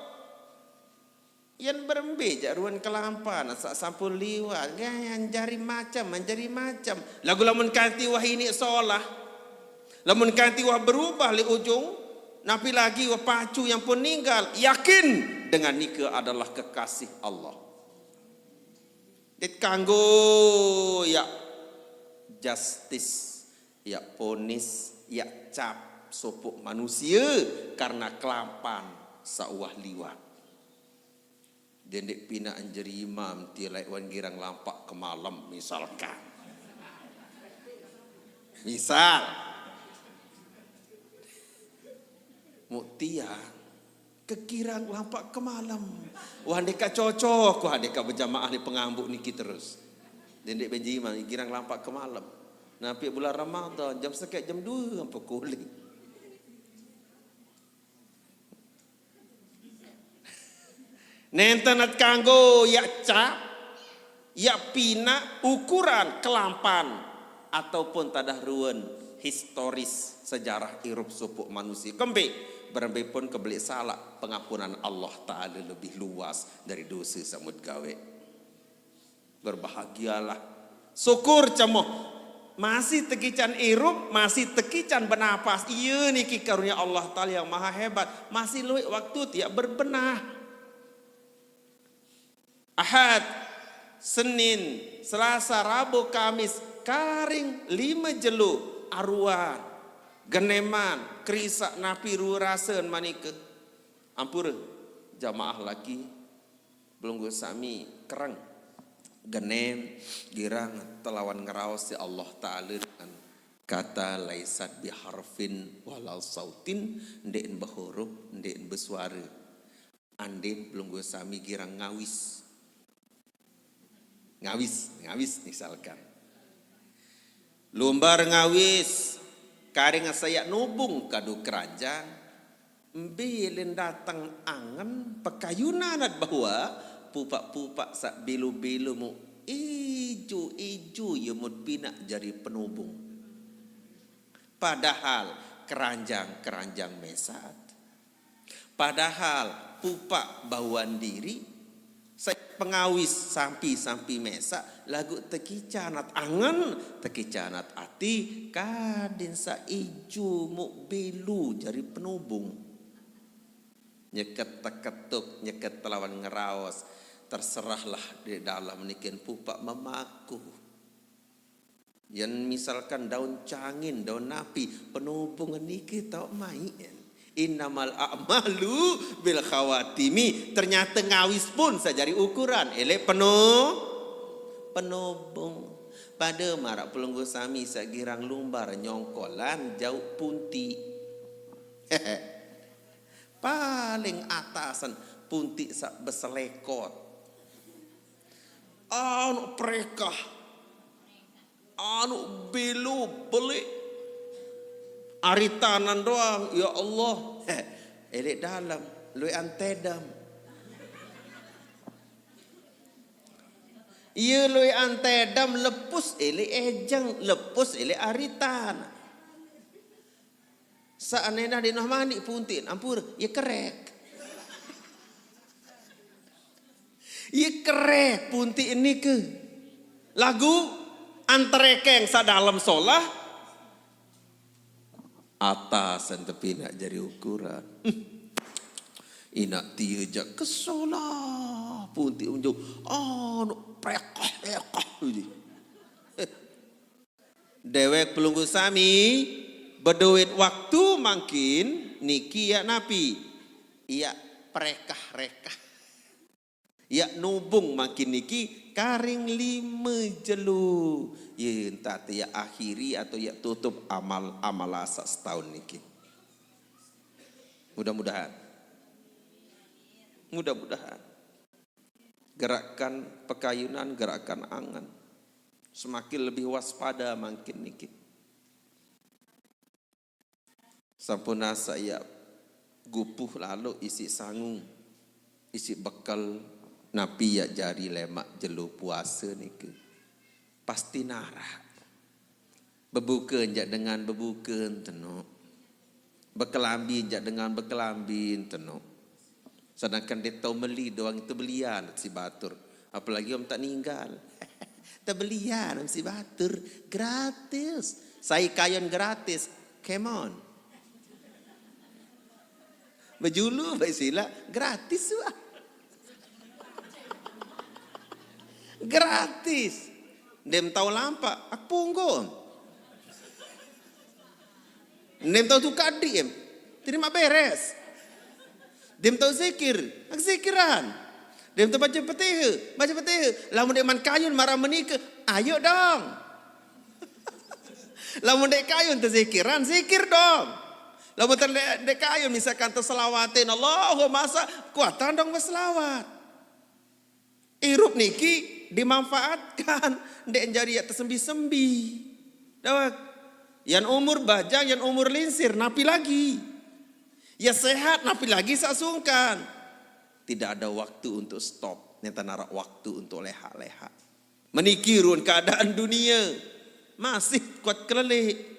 Yan berembe jak ruan kelampan, sak sampun liwat, kan jari macam, jari macam. Lagu lamun kanti wah ini solah, lamun kanti wah berubah li ujung, napi lagi wah pacu yang pun ninggal, yakin dengan nika adalah kekasih Allah. Dit kanggo yak justice, yak ponis, yak cap sopok manusia karena kelampan sauwah liwat. Dendik pinak jerima menti laik wan girang lampak kemalem, misalkan. Misal. Muk tiang kegirang lampak kemalem. Wah, deka cocok, wah, deka berjamaah di pengambuk niki terus. Dendik Benjiman, girang lampak kemalem. Napi bulan Ramadan, jam sekek, jam dua, ampe kuling. Nenten at kanggo yak cap, yak pinak ukuran kelampan, ataupun tadah ruan historis sejarah irup sopok manusia. Kembe, berembe pun kebelik salak pengampunan Allah Ta'ala lebih luas dari dosa samut gawe. Berbahagialah Syukur cemoh. Masih tekican irup, masih tekican benapas. Iya niki karunia Allah Ta'ala yang maha hebat. Masih luwih waktu tiap berbenah. Ahad, Senin, Selasa, Rabu, Kamis, karing lima jelo, aruan, geneman, kerisak napi rua rasen manika. Ampura, jamaah laki, pelungguh sami, kereng, genem, girang, telawan ngeraos si Allah Ta'ala dengan kata laisat biharfin walau sautin, ndeqn behurup, ndeqn besuara. Andin pelungguh sami girang ngawis. Ngawis, ngawis misalkan. Lumbar ngawis, karing saya nubung kadu keranjang, mbe len dateng angen pekayunan at bahwa pupak-pupak sak belu-belu mu ijo-ijo ye mut pinak jari penubung. Padahal keranjang-keranjang mesat. Padahal pupak bauan diri, sai pengawis sampi-sampi mesaq, laguq tekicanat angen, tekicanat ati, kadin saq ijo muq belu jari penubung. Nyeket teketuk, nyeket telawan ngeraos, terserahlah di dalem nikin pupak memaku. Yen misalkan daun cangin, daun napi, penubung niki tao maiq, yen. Innamal a'malu bil khawatimi. Ternyate ngawis pun saq jari ukuran. Eleq penu-, penubung. Pade maraq pelungguh sami saq girang lumbar nyongkolan jauq puntiq. Paling atasen puntiq saq beselekot. Anuq prekah. Anuq belo beleq. Aritanan doang, ya Allah. Heh, eleq dalem, lueqan tedem. Iye lueqan tedem, lepus eleq ejeng, lepus eleq aritan. Seandainya ndeq noh maniq puntiq, ampur, ye kerek. Ye kerek puntiq nike. Laguq anterekeng saq dalem solah, atasen tepineq jari ukuran. Inaq tie jaq kesolah puntiq unjuk, anuq prekah-prekah uji. Dewek pelungguh sami, bedoit waktu mangkin niki yaq napi? Yaq prekah-rekah. Yaq nubung mangkin niki karing lime jelo. Ye, entah te yaq akhiri atau yaq tutup amal-amal saq setaun niki. Mudah-mudahan. Mudah-mudahan. Gerakan pekayunan, gerakan angen. Semakin lebih waspada mangkin niki. Sampun asaq yaq gupuh lalo isiq sangu, isiq bekel, napi yaq jari lemaq jelo puase nike. Pasti naraq. Bebuke njaq dengan bebuke enten no. Bekelambi njaq dengan bekelambi enten no. Sedangkan ndeq tao meli doang, tebelian siq batur. Apalagi om tak ninggal. Tebelian om siq batur. Gratis. Sai kayun gratis. Come on. Bejulu bae silaq gratis, wah. Gratis. Ndeqm tao lampaq, ak punggung. Ndeqm tao tukaq diq, em. Terimaq beres. Ndeqm tao zikir, ak zikiran. Ndeqm tao bace Petihe, bace Petihe. Lamun ndeqman kayun maraq menike, ayo dong. Lamun ndeq kayun tezikiran, zikir dong. Lamun te-, ndeq, ndeq kayun misalkan teselawatin, Allahumma sa-, kuatan dong beselawat. Irup niki dimanfaatkan, ndeq jari yaq tesembi-sembi. Dawek. Yan umur bajang, yan umur linsir, napi lagi? Ya sehat, napi lagi saq sungkan? Tidak ada waktu untuk stop, nenten araq waktu untuk lehaq-lehaq. Meniki ruen keadaan dunie. Masih kuat kelelek.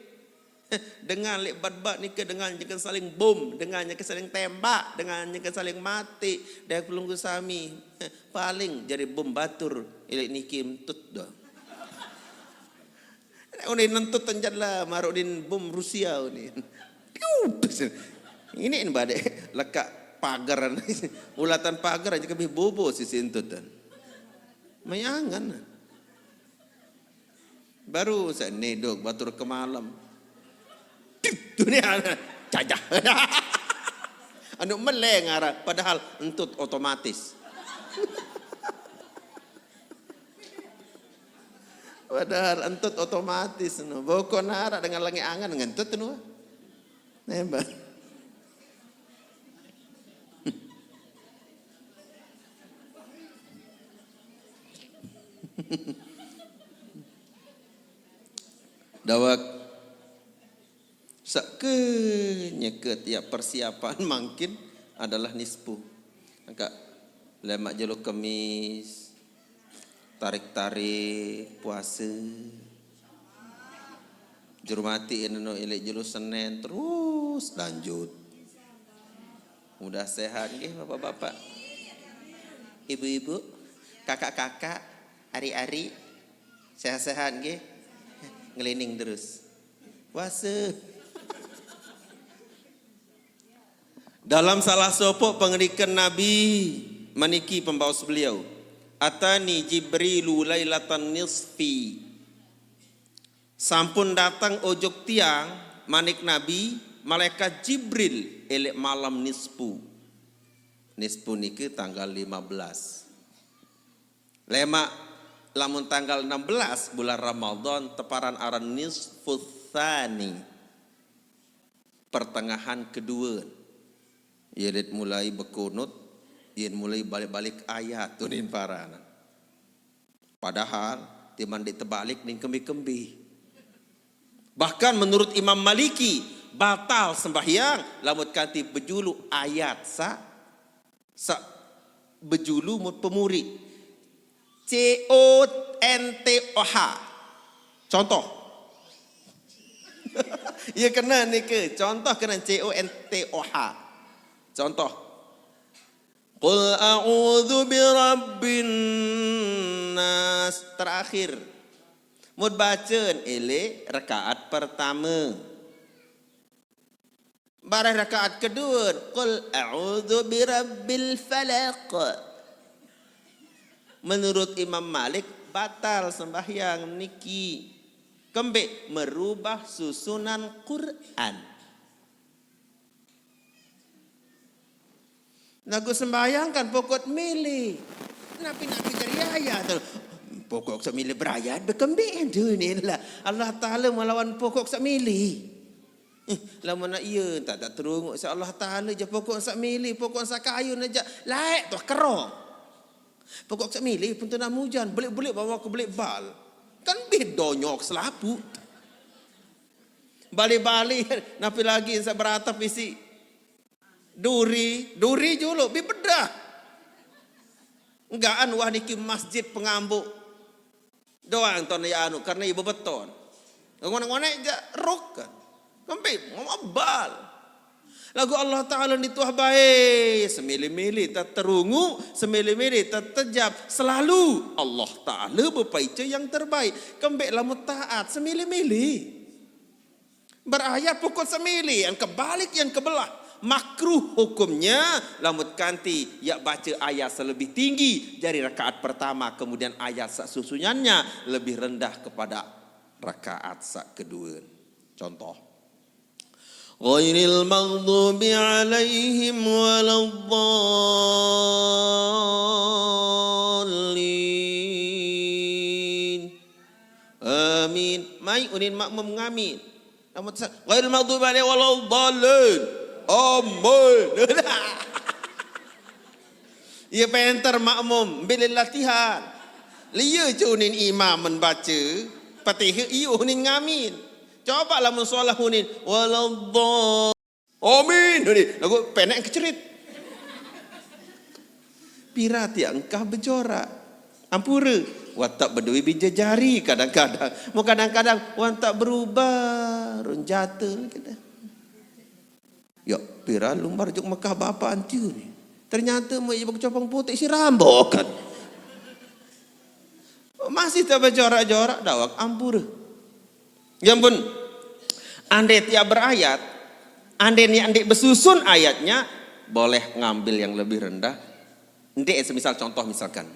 Dengan leq bat-bat nike, dengan nyeken saling bom, dengan nyeken saling tembak, dengan nyeken saling mati. Dayah pelungguh sami, paling jari bom batur, leq niki entut doang. Unin nentut tenjat lah, marunin bom Rusia unin. Piu, ini ini badek lekak pagar. Ulatan pagar aja kami bobo sisi entutan. Mayangan. Baru saya nedok batur ke malam. Dunia cajah. Anu meleng arah, padahal entut otomatis. Padahal entut otomatis no. Bokok nara dengan lengi angan ngentut no. Nembak. Dawak. Sake nyeket ya persiapan mangkin adalah nispu. Angka lemak jelo kemis, tarik-tarik, puasa. Juru mati eno ilek jelo Senin terus lanjut. Mudah sehat nggih bapak-bapak. Ibu-ibu, kakak-kakak, ari-ari, sehat-sehat nggih. Ngelining terus. Puasa. Dalam salah sopok pengerikan Nabi maniki pembaos beliau. Atani Jibrilu lailatan nisfi. Sampun datang ojok tiang, manik Nabi, malaikat Jibril elek malam nisfu. Nisfu niki tanggal lima belas. Lemak lamun tanggal enam belas bulan Ramadan teparan aran nisfus tsani. Pertengahan kedua. Yen mulai bekunut, yen mulai balik-balik ayat tunin parana. Padahal timan di tebalik ning kembi-kembi. Bahkan menurut Imam Maliki batal sembahyang lamun kanti bejulu ayat sa sa bejulu mut pemuri. C O N T O H. Contoh. Iya kena nike. Contoh kena C O N T O H. Contoh. Qul a'udzu birabbin nas. Terakhir. Mut bacen ele rakaat pertama. Bareh rakaat kedua, qul a'udzu birabbil falaq. Menurut Imam Malik batal sembahyang niki. Kembek merubah susunan Quran. Lagu sembahyang kan pokok milih. Napi-napi dari ayat tu. Pokok semilih berayat bekembik tu ni lah. Allah Taala melawan pokok semilih. Eh, lama nak iya tak tak terunguk sa Allah Taala je pokok sak milih, pokok sak kayu aja. Laik tu kerong. Pokok sak milih pun tu nak hujan, belik-belik bawa ke belik bal. Kan bih donyok selapu. Balik-balik, napi lagi sa beratap isi. Duri, duri julu, bi bedah. Enggaan wah niki masjid pengambuk. Doang ton ya anu, karena ibu beton. Ngonek-ngonek ja ruk kan. Kempi, ngomong bal. Lagu Allah Ta'ala ni tuah bae. Semili-mili tak terungu, semili-mili tak terjap. Selalu Allah Ta'ala berpaica yang terbaik. Kembek lamu taat, semili-mili. Berayat pokok semili, yang kebalik, yang kebelah. Makruh hukumnya, lamun kanti, ya baca ayat selebih tinggi dari rakaat pertama, kemudian ayat sak susunannya lebih rendah kepada rakaat sak kedua. Contoh. Ghairil maghdubi alaihim waladdallin. Amin. Mai unin makmum ngamin. Namun sa-, ghairil maghdubi alaihim waladdallin. Amin. Iya penter makmum, ambil latihan. Liya je unin imam membaca Fatihah, iya unin ngamin. Coba lamun solah unin, waladdallin. Amin. Unin, lagu penek kecerit. Pira tiang engkah bejorak. Ampura. Watak bedui bija jari kadang-kadang. Mau kadang-kadang, watak berubah. Run jata lagi dah. Ya, pira lumbar juk Mekah bapa antiu ni. Ternyata mau ibu kecopong putih si rambokan. Masih tak berjorak-jorak, dawak ampura. Ya ampun, andai tiap berayat, andai ni andai bersusun ayatnya, boleh ngambil yang lebih rendah. Andai semisal contoh misalkan,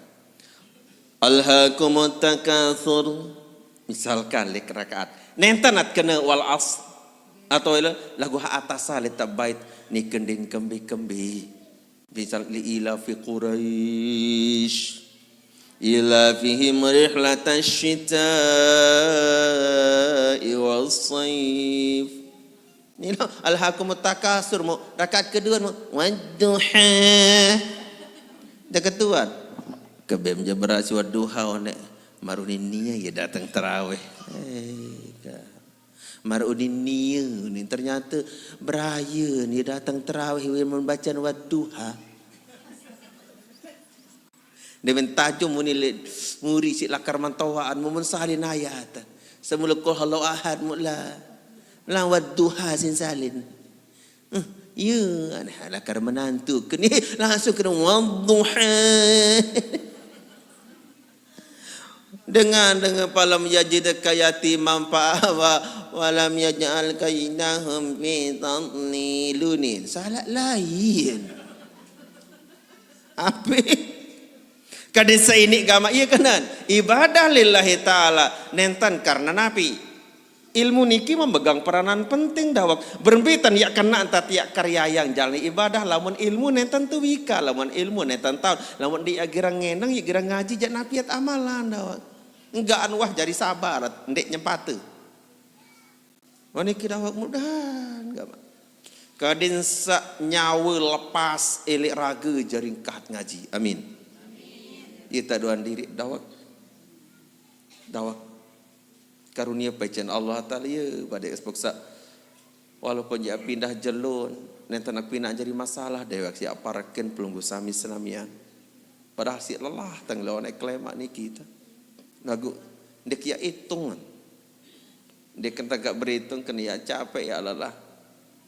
"Alhaakumut takatsur." Misalkan lek rakaat. Nenten at kena wal asr. Atau ila lagu ha atas sa letak bait ni kendin kembi-kembi. Misal li ila fi Quraish. Ila fihim rihlatash shita'i was saif. Ni lo, "Alhaakumut takatsur" mu, rakaat kedua mu, "Wadduha." Dah ketuan. Kebem je berasi wadduha onek. Maruni nia ya datang terawih. Eh, ka. Maruni nia ni ternyata beraya ni datang terawih wi membaca wadduha. Dia mentajum muni le muri si lakar mantawaan, mun salin ayat. Semula qul huwallahu ahad mula. Lawat duha sin salin. Eh, ya, aneh lakar menantu. Kena langsung kena wadduha. Dengan, dengan falam yajidka yatiman fa'awa, walam yaj'al kaidahum fi tadlil. Lu ni, salah lain. Ape? Kadin saini gama iya kanan. Ibadah lillahi ta'ala. Nenten karena napi. Ilmu niki memegang peranan penting dawek. Berembitan ya kena entah tiak karya yang jalani ibadah. Lamun ilmu nenten tu wika. Lamun ilmu nenten taun. Lamun di ya girang ngeneng, ya girang ngaji, jak napiat amalan dawek. Enggak anu wah jadi sabar. Ndek nyempate. Wah niki dawek mudahan gama. Kadin sa nyawa lepas elek raga jaring kahat ngaji. Amin. Iya tak doan diri dawek. Dawek. Karunia pecen Allah Ta'ala ya badai sepeksa. Walaupun ya pindah jelun, nenten nak pindah jadi masalah dewek si aparakin pelunggu sami senamian. Padahal si lelah tang lawan klemak ni kita. Lagu, ndik ya hitungan. Ndik kentang gak berhitung kena ya capek ya lelah.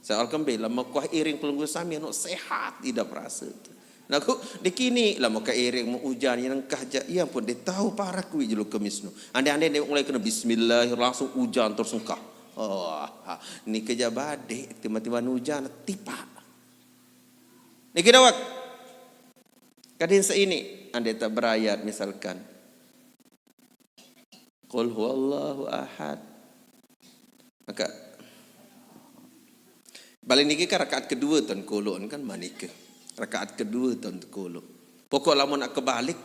Soal kembali lama kuah iring pelunggu sami anu sehat tidak merasa. Lagu, di kini lama ke iring mau ujan yang engkah ja, ya ampun dia tahu parak kui jelu kemis nu. Andai-andai dia mulai kena bismillah langsung ujan terus engkah. Oh, ha, ni kerja badai tiba-tiba hujan tipa. Ni kita wak. Kadin seini andai tak berayat misalkan. Qul huwallahu ahad. Maka balik niki ka rakaat kedua tuan kolok kan manika. Rakaat kedua tuan kolok. Pokok lamun nak kebalik,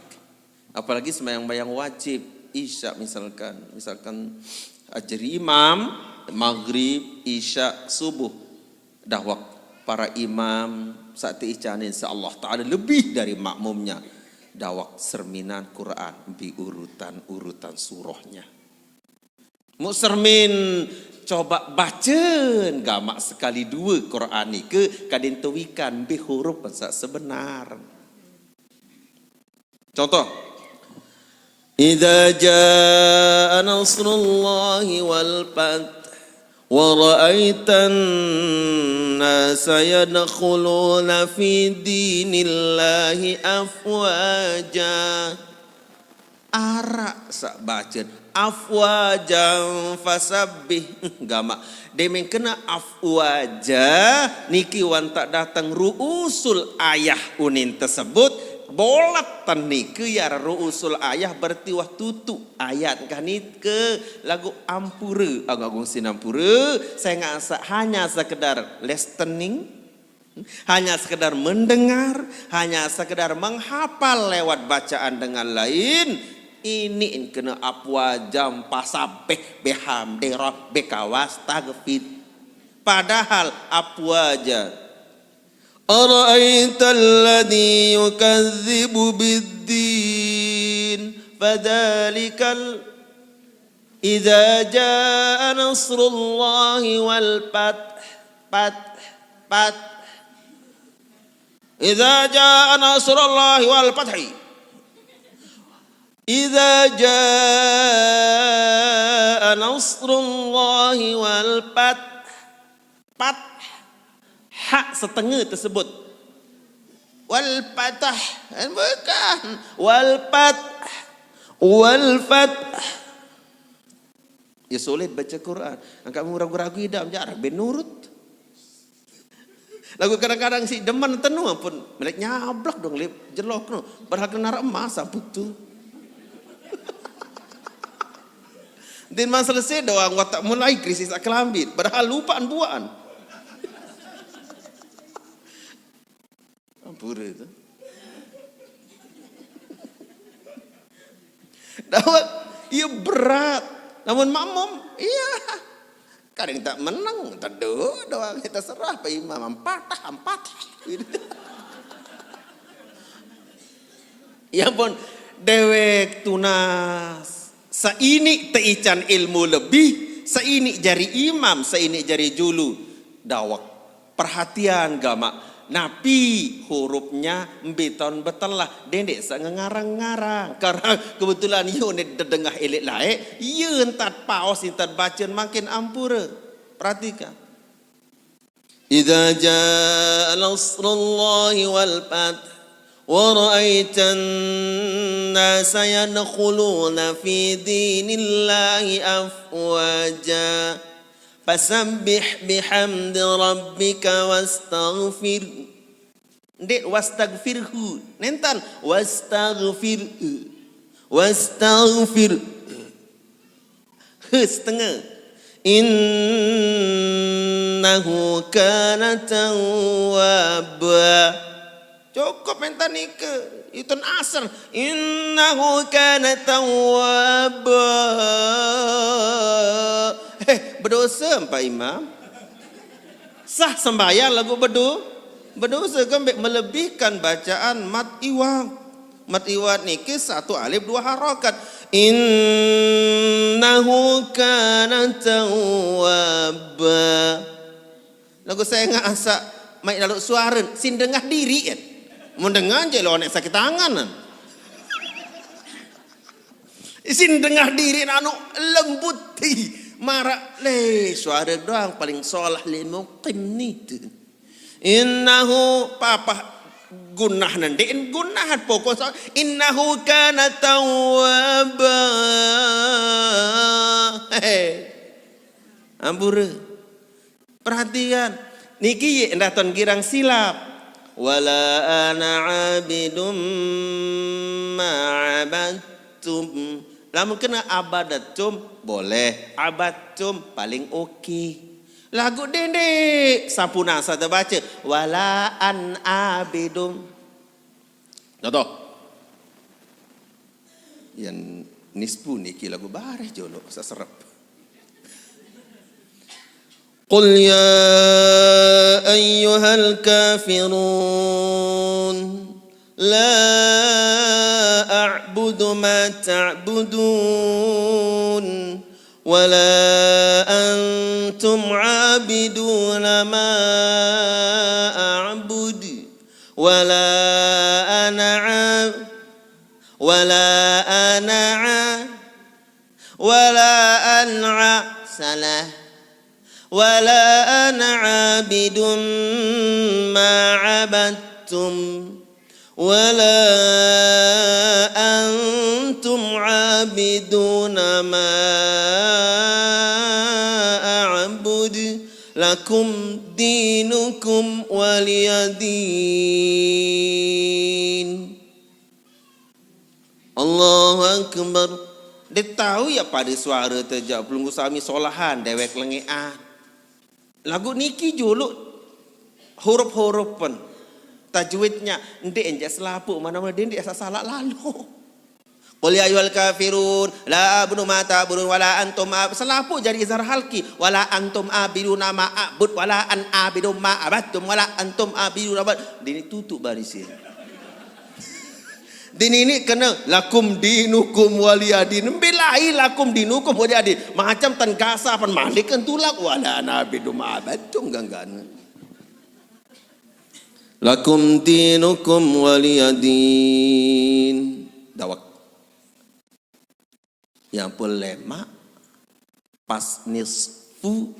apalagi sembahyang-sembahyang wajib, isya misalkan, misalkan ajri imam, maghrib, isya, subuh. Dawak para imam saat icanin sa Allah Ta'ala lebih dari makmumnya. Dawak serminan Quran bi urutan-urutan surahnya. Mu sermin coba bacen gamak sekali dua Quran ni ke kadin tewikan bi huruf sa sebenar. Contoh. Idza jaa nasrullahi wal fath wa ra'aitan nasa yadkhuluna fi dinillahi afwaja. Arak sak bacen afwajan fasabbih. Gamak. Demeng kena afwaja niki wan tak datang ru'usul ayah unin tersebut. Bolat tan niki ya ru'usul ayah berarti wah tutu ayat kah nike lagu ampura agung-agung sinampura. Saya nggak sa- hanya sekedar listening, hanya sekedar mendengar, hanya sekedar menghafal lewat bacaan dengan lain. Ini kena afwajan fasabbih bihamdi rabbika wastaghfir. Padahal afwaja. Ara'aital ladzi yukadzibu biddin fadzalikal idza jaa nasrullahi wal fath, fath, fath. Idza jaa nasrullahi wal fathi. Idza jaa nasrullahi wal fath. Fath. Hak setengah tersebut. Wal fath. Bukan. Wal fath. Wal fath. Ya sulit baca Quran. Angkat ragu-ragu idam, jarang ben nurut. Lagu kadang-kadang si demen tenu ampun, melek nyablak dong lip jelok no. Padahal kena emas ampun tu. Din man selesai doang watak mulai krisis akal ambit. Padahal lupa buan. Ampura itu. Dawat, iya berat. Namun makmum, iya. Kadang tak menang, teduh doang kita serah Pak Imam, ampatah, ampatah. Ya ampun, dewek tunas. Saini teican ilmu lebih, saini jari imam, saini jari julu. Dawek. Perhatian gamak. Napi hurufnya mbiton betelah, dendek sa ngarang-ngarang. Karena kebetulan yo ne dedengah elek lae, ye entat paos, entat bacaan makin ampura. Perhatikan. Idza jaa nasrullahi wal fath wa ra'aitan nasa yadkhuluna fi dinillahi afwaja. Fasabbih bihamdi rabbika wastaghfir. Ndik wastaghfirhu. Nentan wastaghfir. Wastaghfir. He setengah. Innahu kana tawwaba. Cukup mentan nika. Itun asar. Innahu kana tawwaba. Eh, berdosa Pak Imam. Sah sembahyang lagu bedu, berdosa kan melebihkan bacaan mat iwad. Mat iwad niki satu alif dua harakat. Innahu kana tawwaba. Lagu saya ngak asak mai lalu suara sin dengah diri kan. Mun dengah je lawan sakit tangan kan. Isin dengah diri anu lembut ti. Marak le suara doang paling solah le mukim ni tu. Innahu papah gunah nende gunahan pokok so innahu kana tawwaba. Hehe. Ampura. Perhatikan. Niki ye endah ton girang silap. Wala ana abidum ma abattum. Lamun kena abadatum boleh, abattum paling oke. Lagu dendek sampuna sa terbaca wala an abidum. Contoh. Yang nispu niki lagu bareh jolo saserep. قل يا أيها الكافرون لا أعبد ما تعبدون ولا أنتم عابدون ما أعبد ولا أنا عاب ولا أنا عاب ولا أنا ع-، سلام. ولا أنا عابد ما عبدتم ولا أنتم عابدون ما أعبد لكم دينكم ولي دين. Allahu Akbar. Dia tahu ya pada suara tejak pelunggu sami solahan dewek lengean. Lagu niki juluk huruf-huruf pun tajwidnya ndik enjak selapu mana-mana dia ndik salah lalu. Qul ya ayyuhal kafirun la a'budu ma ta'budun wala antum ab-, selapu jadi izhar halki wala antum abiduna ma a'bud wala an abidum ma abattum wala antum abiduna ma dini tutup barisin. Dini ini kena lakum dinukum waliyadin. Bilai lakum dinukum waliyadin. Macam tan gasa pan malik kan tulak wala nabi duma abattum ganggana. Lakum dinukum waliyadin. Dawak. Yang pun lemak pas nisfu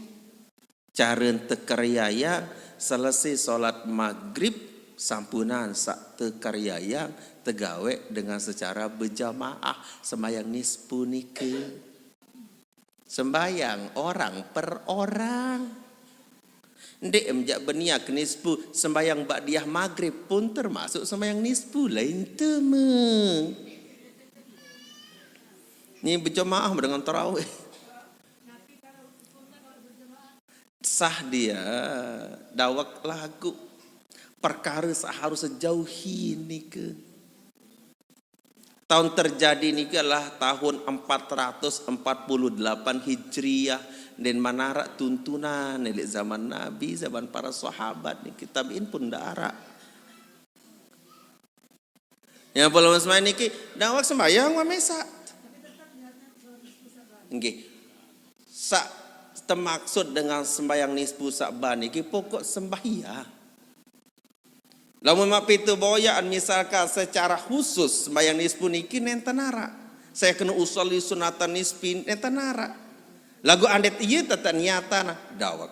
caren tekeryayang selesai solat maghrib sampunan sak tekeryayang tegawe dengan secara berjamaah sembahyang nisfu nike. Sembayang orang per orang. Ndeq em jaq beniat nisfu, sembayang ba'diyah magrib pun termasuk sembayang nisfu, lain teme. Ni berjemaah dengan tarawih. Sah dia, dawek laguq. Perkara saq harus sejauhin nike. Taun terjadi niki adalah tahun empat ratus empat puluh delapan Hijriah, ndeqn manaraq tuntunan leq zaman Nabi, zaman para sahabat niki, tabi'in pun ndaq araq. Ya, belum sembahyang niki, dawek sembahyang wa mesaq. Nggih. Saq temaksud dengan sembahyang nisfu Sa'ban niki pokok sembahyang. Lamun maq pite boyaqan misalkan secara khusus sembahyang nisfu niki nenten araq. Saya kena usolli sunatan nisfi nenten araq. Laguq andet iye tetep niatan dawek.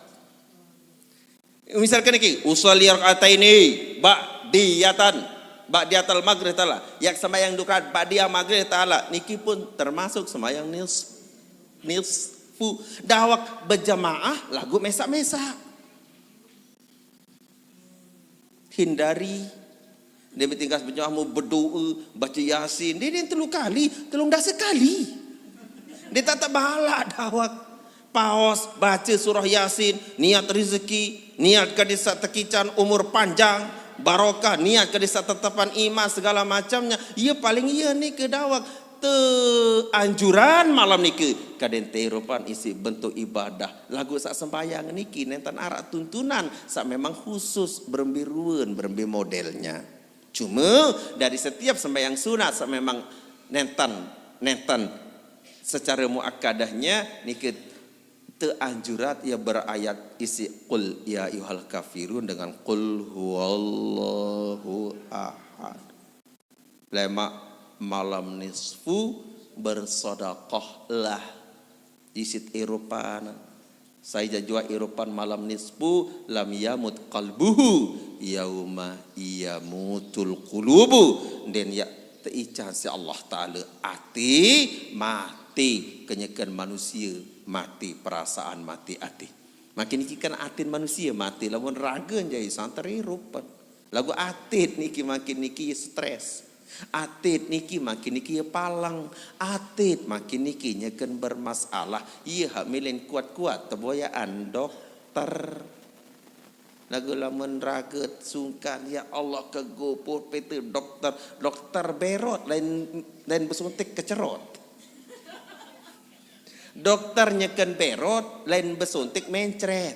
Misalkan niki, usolli rak'ataini ba'diyatan, ba'diyatal maghrib ta'ala. Yak sembahyang dukat ba'diyah maghrib ta'ala. Niki pun termasuk sembahyang nis, nisfu. Dawek berjemaah laguq mesaq-mesaq. Hindari. Ndeq meq tingkas berjemaah mu bedoe, bace Yasin. Ndeq, ndeq telu kali, telung dase kali. Ndeq tak tebalaq dawek. Paos, bace surah Yasin, niat rezeki, niat kade saq tekican umur panjang, barokah, niat kade saq tetepan iman, segala macamnya. Iye paling iye nike dawek. Te anjuran malam niki kaden teirupan isiq bentuk ibadah. Laguq saq sembahyang niki nenten araq tuntunan saq memang khusus berembe ruen, berembe modelnya. Cuma dari setiap sembahyang sunat saq memang nenten, nenten secare muakkadahnya niki te anjurat ya berayat isiq qul ya ayyuhal kafirun dengan qul huwallahu ahad. Lemaq malam nisfu bersedekahlah. Isiq irupan. Sai jaq juaq irupan malam nisfu, lam yamut qalbuhu yauma yamutul qulubu. Ndeqn yaq teican siq Allah Taala ate mate, kenyeken manusie mate perasaan, mate ate. Makin niki kan atin manusie mate, lamun rage jai santer irupan. Laguq atit niki makin niki stres. Atit niki makin niki paleng. Atit makin niki nyeken bermasalah. Iye hak milen kuat-kuat teboyaqan dokter. Laguq lamun rage sungkan, ya Allah, kegupuh pite dokter, dokter berot lain, lain besuntik kecerot. Dokter nyeken berot, lain besuntik mencret.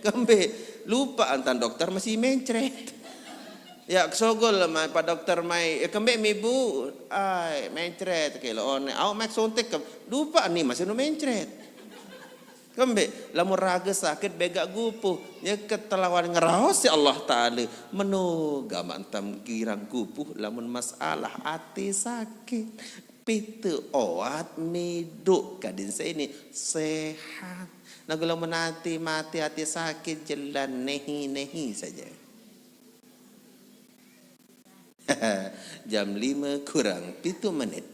Kembe, lupa antan dokter masih mencret. Ya, kesogol mai pak dokter mai, ya, kembe mi bu, ai, mencret, kelo one, au mek suntik, lupa ni masih nu mencret. Kembe, lamun rage sakit begaq gupuh, ya ketelawan ngeraos ya Allah Taala, meno gamaq entam girang gupuh lamun masalah ate sakit. Pite oat medoq kadin saq ini sehat. Nah, kalau menanti mati ati sakit, jelan nehi-nehi saja. Jam lima kurang pitu menit.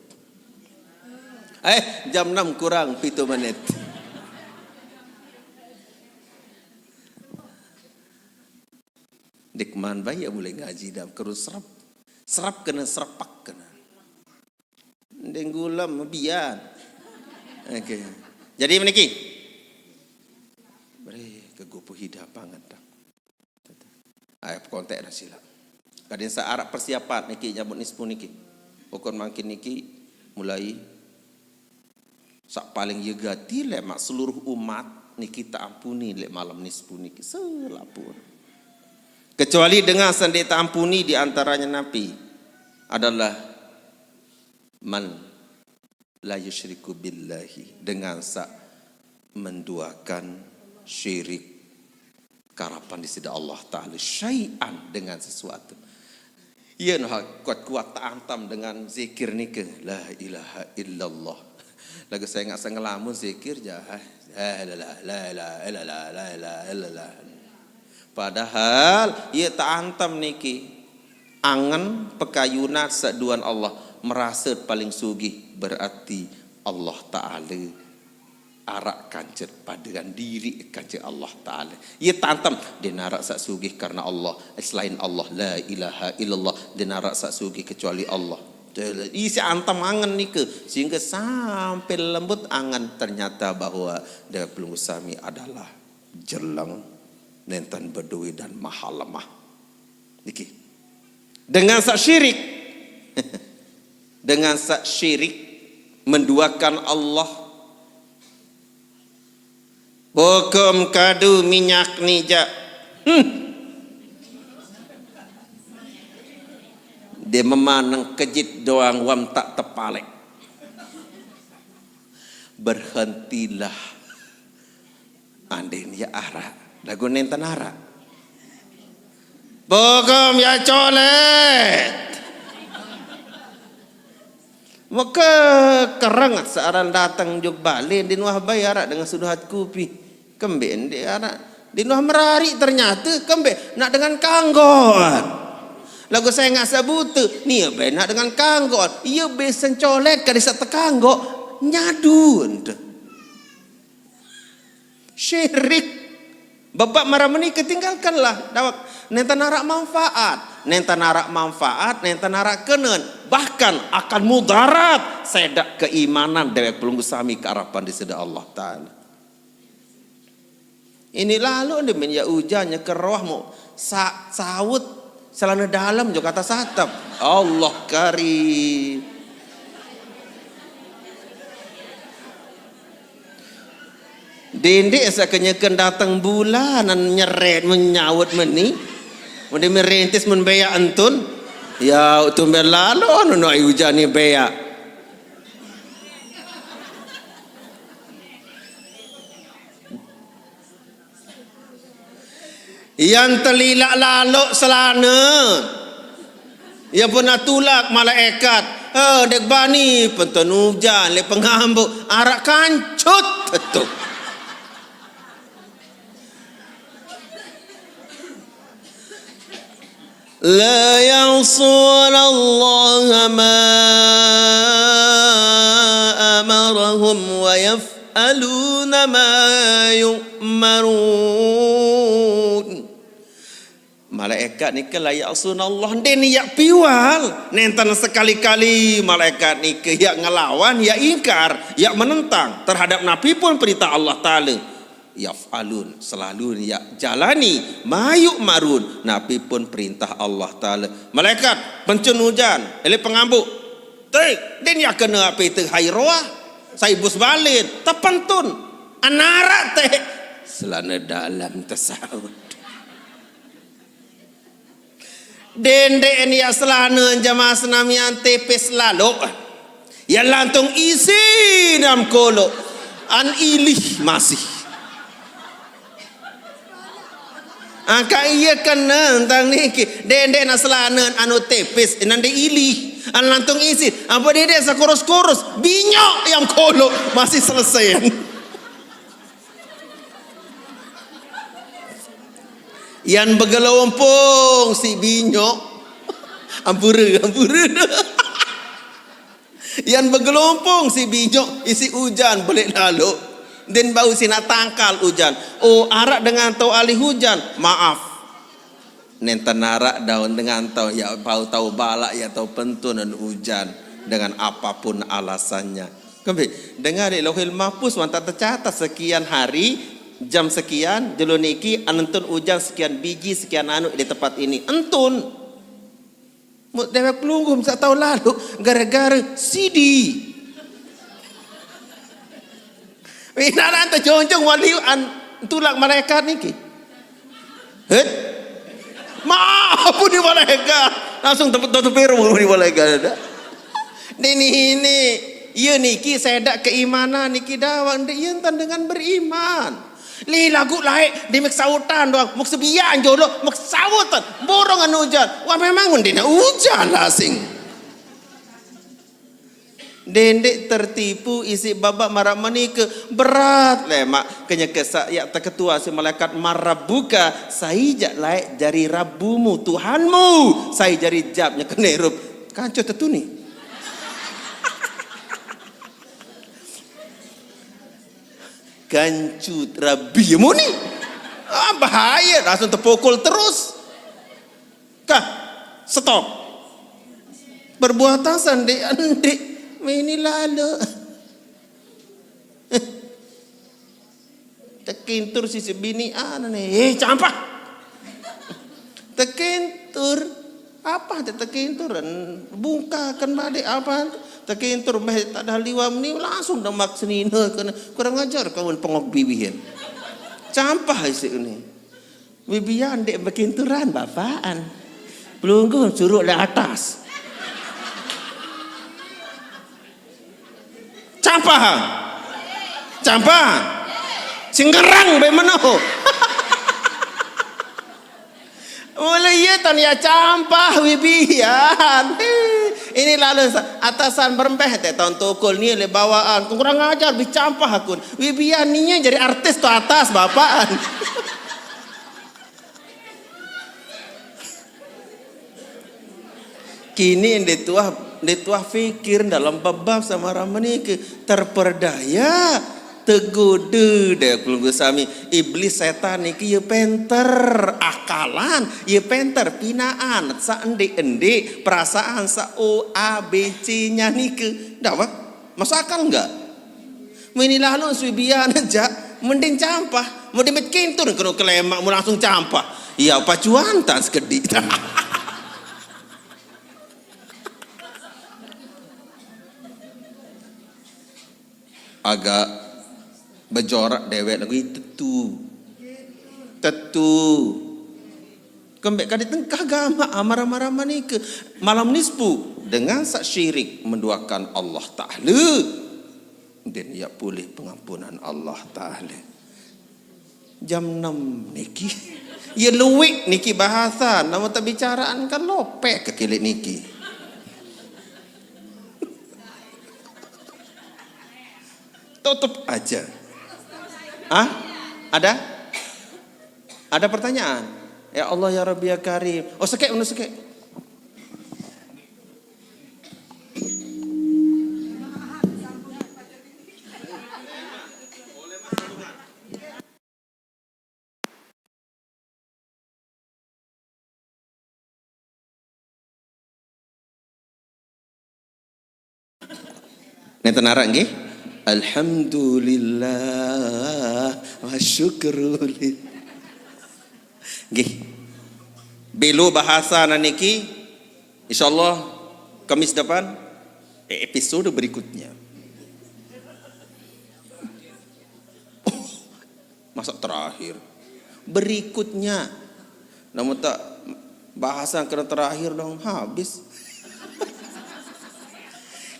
Eh, jam enam kurang pitu menit. Dikman bae ya mulai ngaji dah, kerun serep. Serep kena, serepak kena. Ndeng gulem bian. Oke. Jadi meniki. Bre, kegupuh idapangan dah. Ayo kontek dah sila. Kadin saq araq persiapan niki nyambut nisfu niki. Pokon mangkin niki mulai saq paling ye gati leq maq seluruh umat niki teampuni leq malam nisfu niki selapuq. Kecuali dengan saq ndeq teampuni di antaranya napi adalah man la yusyriku billahi, dengan saq menduakan syirik karapan di side Allah Taala syai'an dengan sesuatu. Iya noh kuat-kuat teantam dengan zikir nike, la ilaha illallah. Lagu saya ingat saya ngelamun zikir jah. La ilaha, la ilaha illallah, la ilaha illallah. Padahal iya teantam niki angen pekayunan seduan Allah, merasa paling sugih, berarti Allah Taala Arak kancut padean diri kancut Allah Ta'ala. Ia tantam, ndeq naraq saq sugih karena Allah, selain Allah, la ilaha illallah, ndeq naraq saq sugih kecuali Allah. Isi antam angen nike, sehingga sampai lembut angen ternyata bahwa dewek pelungguh sami adalah jeleng, nenten bedoe dan maha lemah. Niki. Dengan saq syirik. Dengan saq syirik menduakan Allah. Bokom kadu minyak nijaq. Hmm. Dia memaneng kejit doang wam tak tepalek. Berhentilah. Andin ya araq, laguq nenten araq. Bokom ya colet. Meke kereng searan dateng juk bale, ndin wah bai araq dengan suduhat kupi. Kembe ndeq araq, ndin wah merariq ternyate, kembe naq dengan kanggoan. Laguq sengaq sebute, nie bai naq dengan kanggoan. Ie be sencolet kadi saq tekanggoq, nyadun. Syirik. Bebak maraq meni ketinggalkanlah dawek. Nenten araq manfaat. Nenten araq manfaat, nenten araq kenen. Bahkan akan mudarat sedaq keimanan dewek pelungguh sami ke arepan Deside Allah Ta'ala. Ini lalu ndeq min ya ujan nyeker roah mo sa-, saut celana dalem jo kata satep. Allah karim. Dendeq saq kenyeken dateng bulanan nyeret menyaut meni. Mende merintis men beaq entun. Ya, tumben lalo nono ai ujani beaq. Yan telilaq laloq selane. Ye pun atulak malaekat. Eh, ndeq bani, penten ujan, leq pengambuq, araq kancut tetu. لا يعصون الله ما أمرهم ويفعلون ما يؤمرون. Malaekat nike la ya'sunallah, ndeqne yaq piwal, nenten sekali-kali malaekat nike yaq ngelawan, yaq ingkar, yaq menentang terhadap napi pun perintah Allah Ta'ala. Yaf'alun, selalu yaq jalani, ma yu'marun, napi pun perintah Allah Ta'ala. Malaekat, pencun ujan, eleq pengambuq. Te, ndeqne yaq kene ape te hai roah, sai bus balen, tepentun. Anaraq te, celana dalem tesaut. Dendeq ne yaq selane jemaah senamian tipis laloq. Yaq lantung isin am koloq. An ilih masih. Angkaq ie kene tentang niki. Dendeq ne selane anu tipis, nande ilih. An lantung isin. Ampoq dendeq sekurus-kurus. Binyok yam koloq. Masih selesai. Yan begelompong siq binyok. Ampure, ampure. Yan begelompong siq binyok isiq ujan beleq laloq. Ndeqn bau sinaq tangkal ujan. Oh, araq dengan tao ahli ujan. Maaf. Nenten araq daun dengan tao, yaq bau tao balaq, yaq tao pentun ujan dengan apapun alasannya. Kembe, dengan leq Lauhil Mahfuz wantaq tecatat sekian hari, jam sekian, jelo niki anentun ujan sekian biji, sekian anu di tempat ini. Entun. Mu-, dewek pelungguh saq tao laloq gara-gara sidi. Inanan tejonjong walian tulak malaikat niki. Hit. Maaf, puni malaikat. Langsung tepuk tutup piring puni malaikat. Nini ini, iya niki sedaq keimanan niki dawang, ndeq iya enten dengan beriman. Li laguq laeq, ndeq meq sautan doang, meq sebiaq joloq, meq sautan, borong anu ujan. Wah, memang ndeqne ujan lasing. Dendeq tertipu isiq babaq maraq menike, berat lemaq kenyeke saq yaq teketuan siq malaekat, "Man rabbuka?" Sai jaq laeq jari rabbumu, Tuhanmu? Sai jari jap nyekene irup, "Kance tetuni." Gancut rabi ya muni. Ah, bahaya, langsung tepukul terus. Kah, stop. Perbuatan sandi andik. Ini lalu. Tekintur si sebini anak nih. Eh, campah. Tekintur. Apa te tekinturan? Bungkakan balik apa? Tekintur meh tak ada liwam ni langsung demak senina kena. Kurang ajar kawan pengok bibian. Campah isi ni. Bibian dek bekinturan bapaan. Pelungguh suruh le atas. Campah. Campah. Singgerang be meno. Mula iya tan ya campah wibian. Ini lalu sa- atasan berempeh te taun tukul ni le bawaan. Kurang ajar bi campah akun. Wibian ni jadi artis tu atas bapaan. Kini ndetuah ndetuah fikir dalam bab-bab sama rama niki terperdaya tegoda deh pelungguh sami. Iblis setan niki ya penter akalan, ya penter pinaan, sa endik-endik perasaan sa o a b c nya niki. Dah apa? Masuk akal enggak? Mini lalu suibian aja, mending campah, mending met kintur kena kelemak mu langsung campah. Ya pacuan tan sekedi. Agak bejorak dewek lagu itu tu. Tetu. Kembek ka di tengkah gamak amar-amar manika. Malam nisfu dengan sak syirik menduakan Allah Taala. Din ya pulih pengampunan Allah Taala. Jam enam niki. Ya luik niki bahasa, nama tak bicaraan kan lopek ke kilik niki. Tutup aja. Ah? Ada? Ada pertanyaan? Ya Allah ya Rabbi ya Karim. Oh, sekek, unu sekek. Nenten arak nggih? Alhamdulillah wa syukru lillah. Nggih. Belo bahasa niki insyaallah Kamis depan, eh, episode berikutnya. Masa terakhir? Berikutnya. Namun tak bahasa kena terakhir dong habis.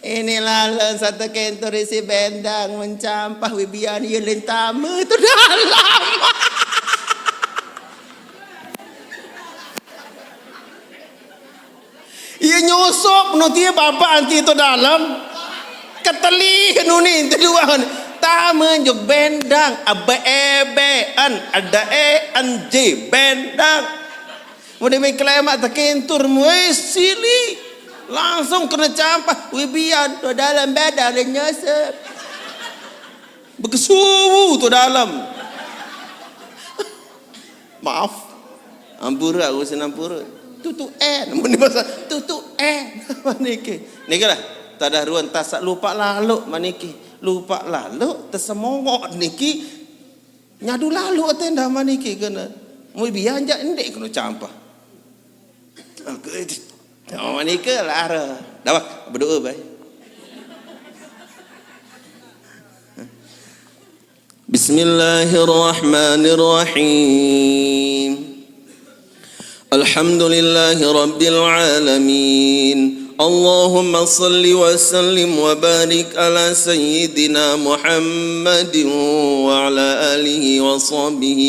Ini lalan satu kentur isi bendang mencampah wibian yelin tamu tu dalam. Iya nyosok no tie bapak anti to dalam. Keteli nu ni kedua. Tamen jog bendang abe ebe an ada e anji bendang. Mode me klemak tekintur mue sili. Langsung kena campah wibian to dalam beda le nyosok. Bekesuwu to dalam. Maaf. Ampura aku sing ampura. Tutu eh, namun ni pasal tutu eh. Maniki. Niki lah. Tadah ruan tasak lupa lalu maniki. Lupa lalu tesemongok niki. Nyadu lalu atenda maniki kena. Mui bianja endik kena campah. Aku Oh, manike lara. Dah, bah, berdoa, bah. بسم الله الرحمن الرحيم. الحمد لله رب العالمين. اللهم صل وسلم وبارك على سيدنا محمد وعلى آله وصحبه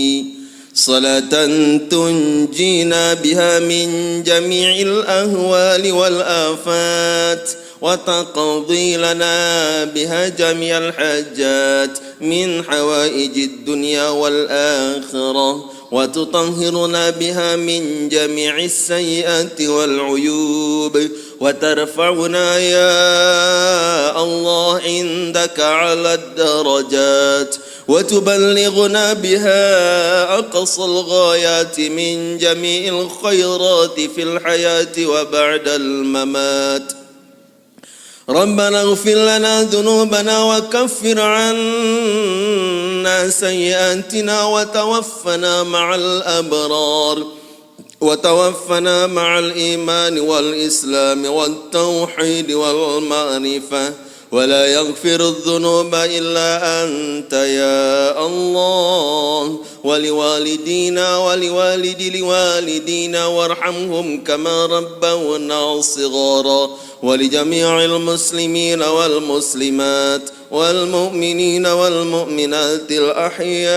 صلاة تنجينا بها من جميع الأهوال والآفات، وتقضي لنا بها جميع الحاجات من حوائج الدنيا والآخرة، وتطهرنا بها من جميع السيئات والعيوب، وترفعنا يا الله عندك على الدرجات، وتبلغنا بها أقصى الغايات من جميع الخيرات في الحياة وبعد الممات. ربنا اغفر لنا ذنوبنا وكفر عنا سيئاتنا وتوفنا مع الأبرار. وتوفنا مع الإيمان والإسلام والتوحيد والمعرفة، ولا يغفر الذنوب إلا أنت يا الله، ولوالدينا ولوالد لوالدينا وارحمهم كما ربونا صغارا، ولجميع المسلمين والمسلمات والمؤمنين والمؤمنات الأحياء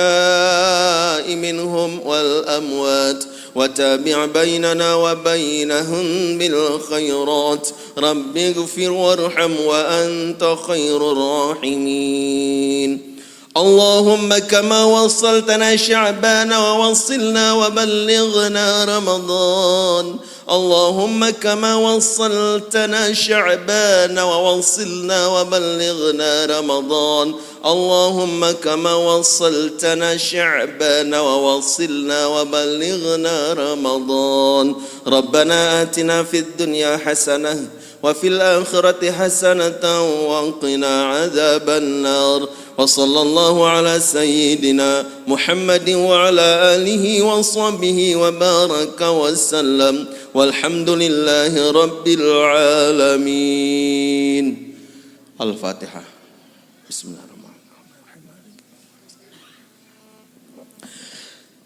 منهم والأموات، وتابع بيننا وبينهم بالخيرات. رب اغفر وارحم وأنت خير الراحمين. اللهم كما وصلتنا شعبان ووصلنا وبلغنا رمضان، اللهم كما وصلتنا شعبان ووصلنا وبلغنا رمضان، اللهم كما وصلتنا شعبان ووصلنا وبلغنا رمضان. ربنا آتنا في الدنيا حسنة وفي الآخرة حسنة وقنا عذاب النار. وصلى الله على سيدنا محمد وعلى آله وصحبه وبارك وسلم. والحمد لله رب العالمين. الفاتحة. بسم الله الرحمن الرحيم.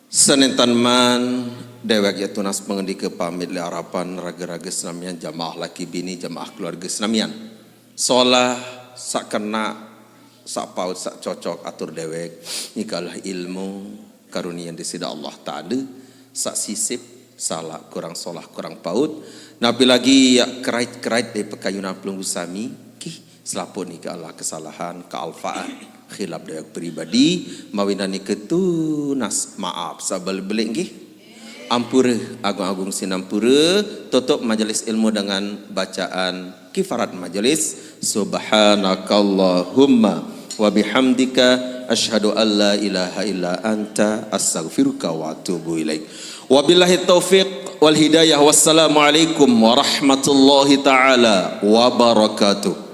Sanentan man dewek ya tunas pangandika pamit li arapan raga-raga senamian, jamaah laki bini, jamaah keluarga senamian. Solah sak kena, sak paut, sak cocok atur dewek, nika adalah ilmu karunia yang disida Allah Taala, sak sisip, salah kurang, solah kurang paut. Napi lagi ya kerait-kerait dari pekayunan pelunggu sami, kih, selaput nika adalah kesalahan, kealfaan, khilaf dewek peribadi, mawinan nika tunas maaf sabalik-balik nggih. Ampura, agung-agung sinampura, tutup majelis ilmu dengan bacaan kifarat majelis. Subhanakallahumma wa bihamdika, asyhadu an la ilaha illa anta, astaghfiruka wa atubu ilaik. Wabillahi taufiq wal hidayah. Wassalamualaikum warahmatullahi taala wabarakatuh.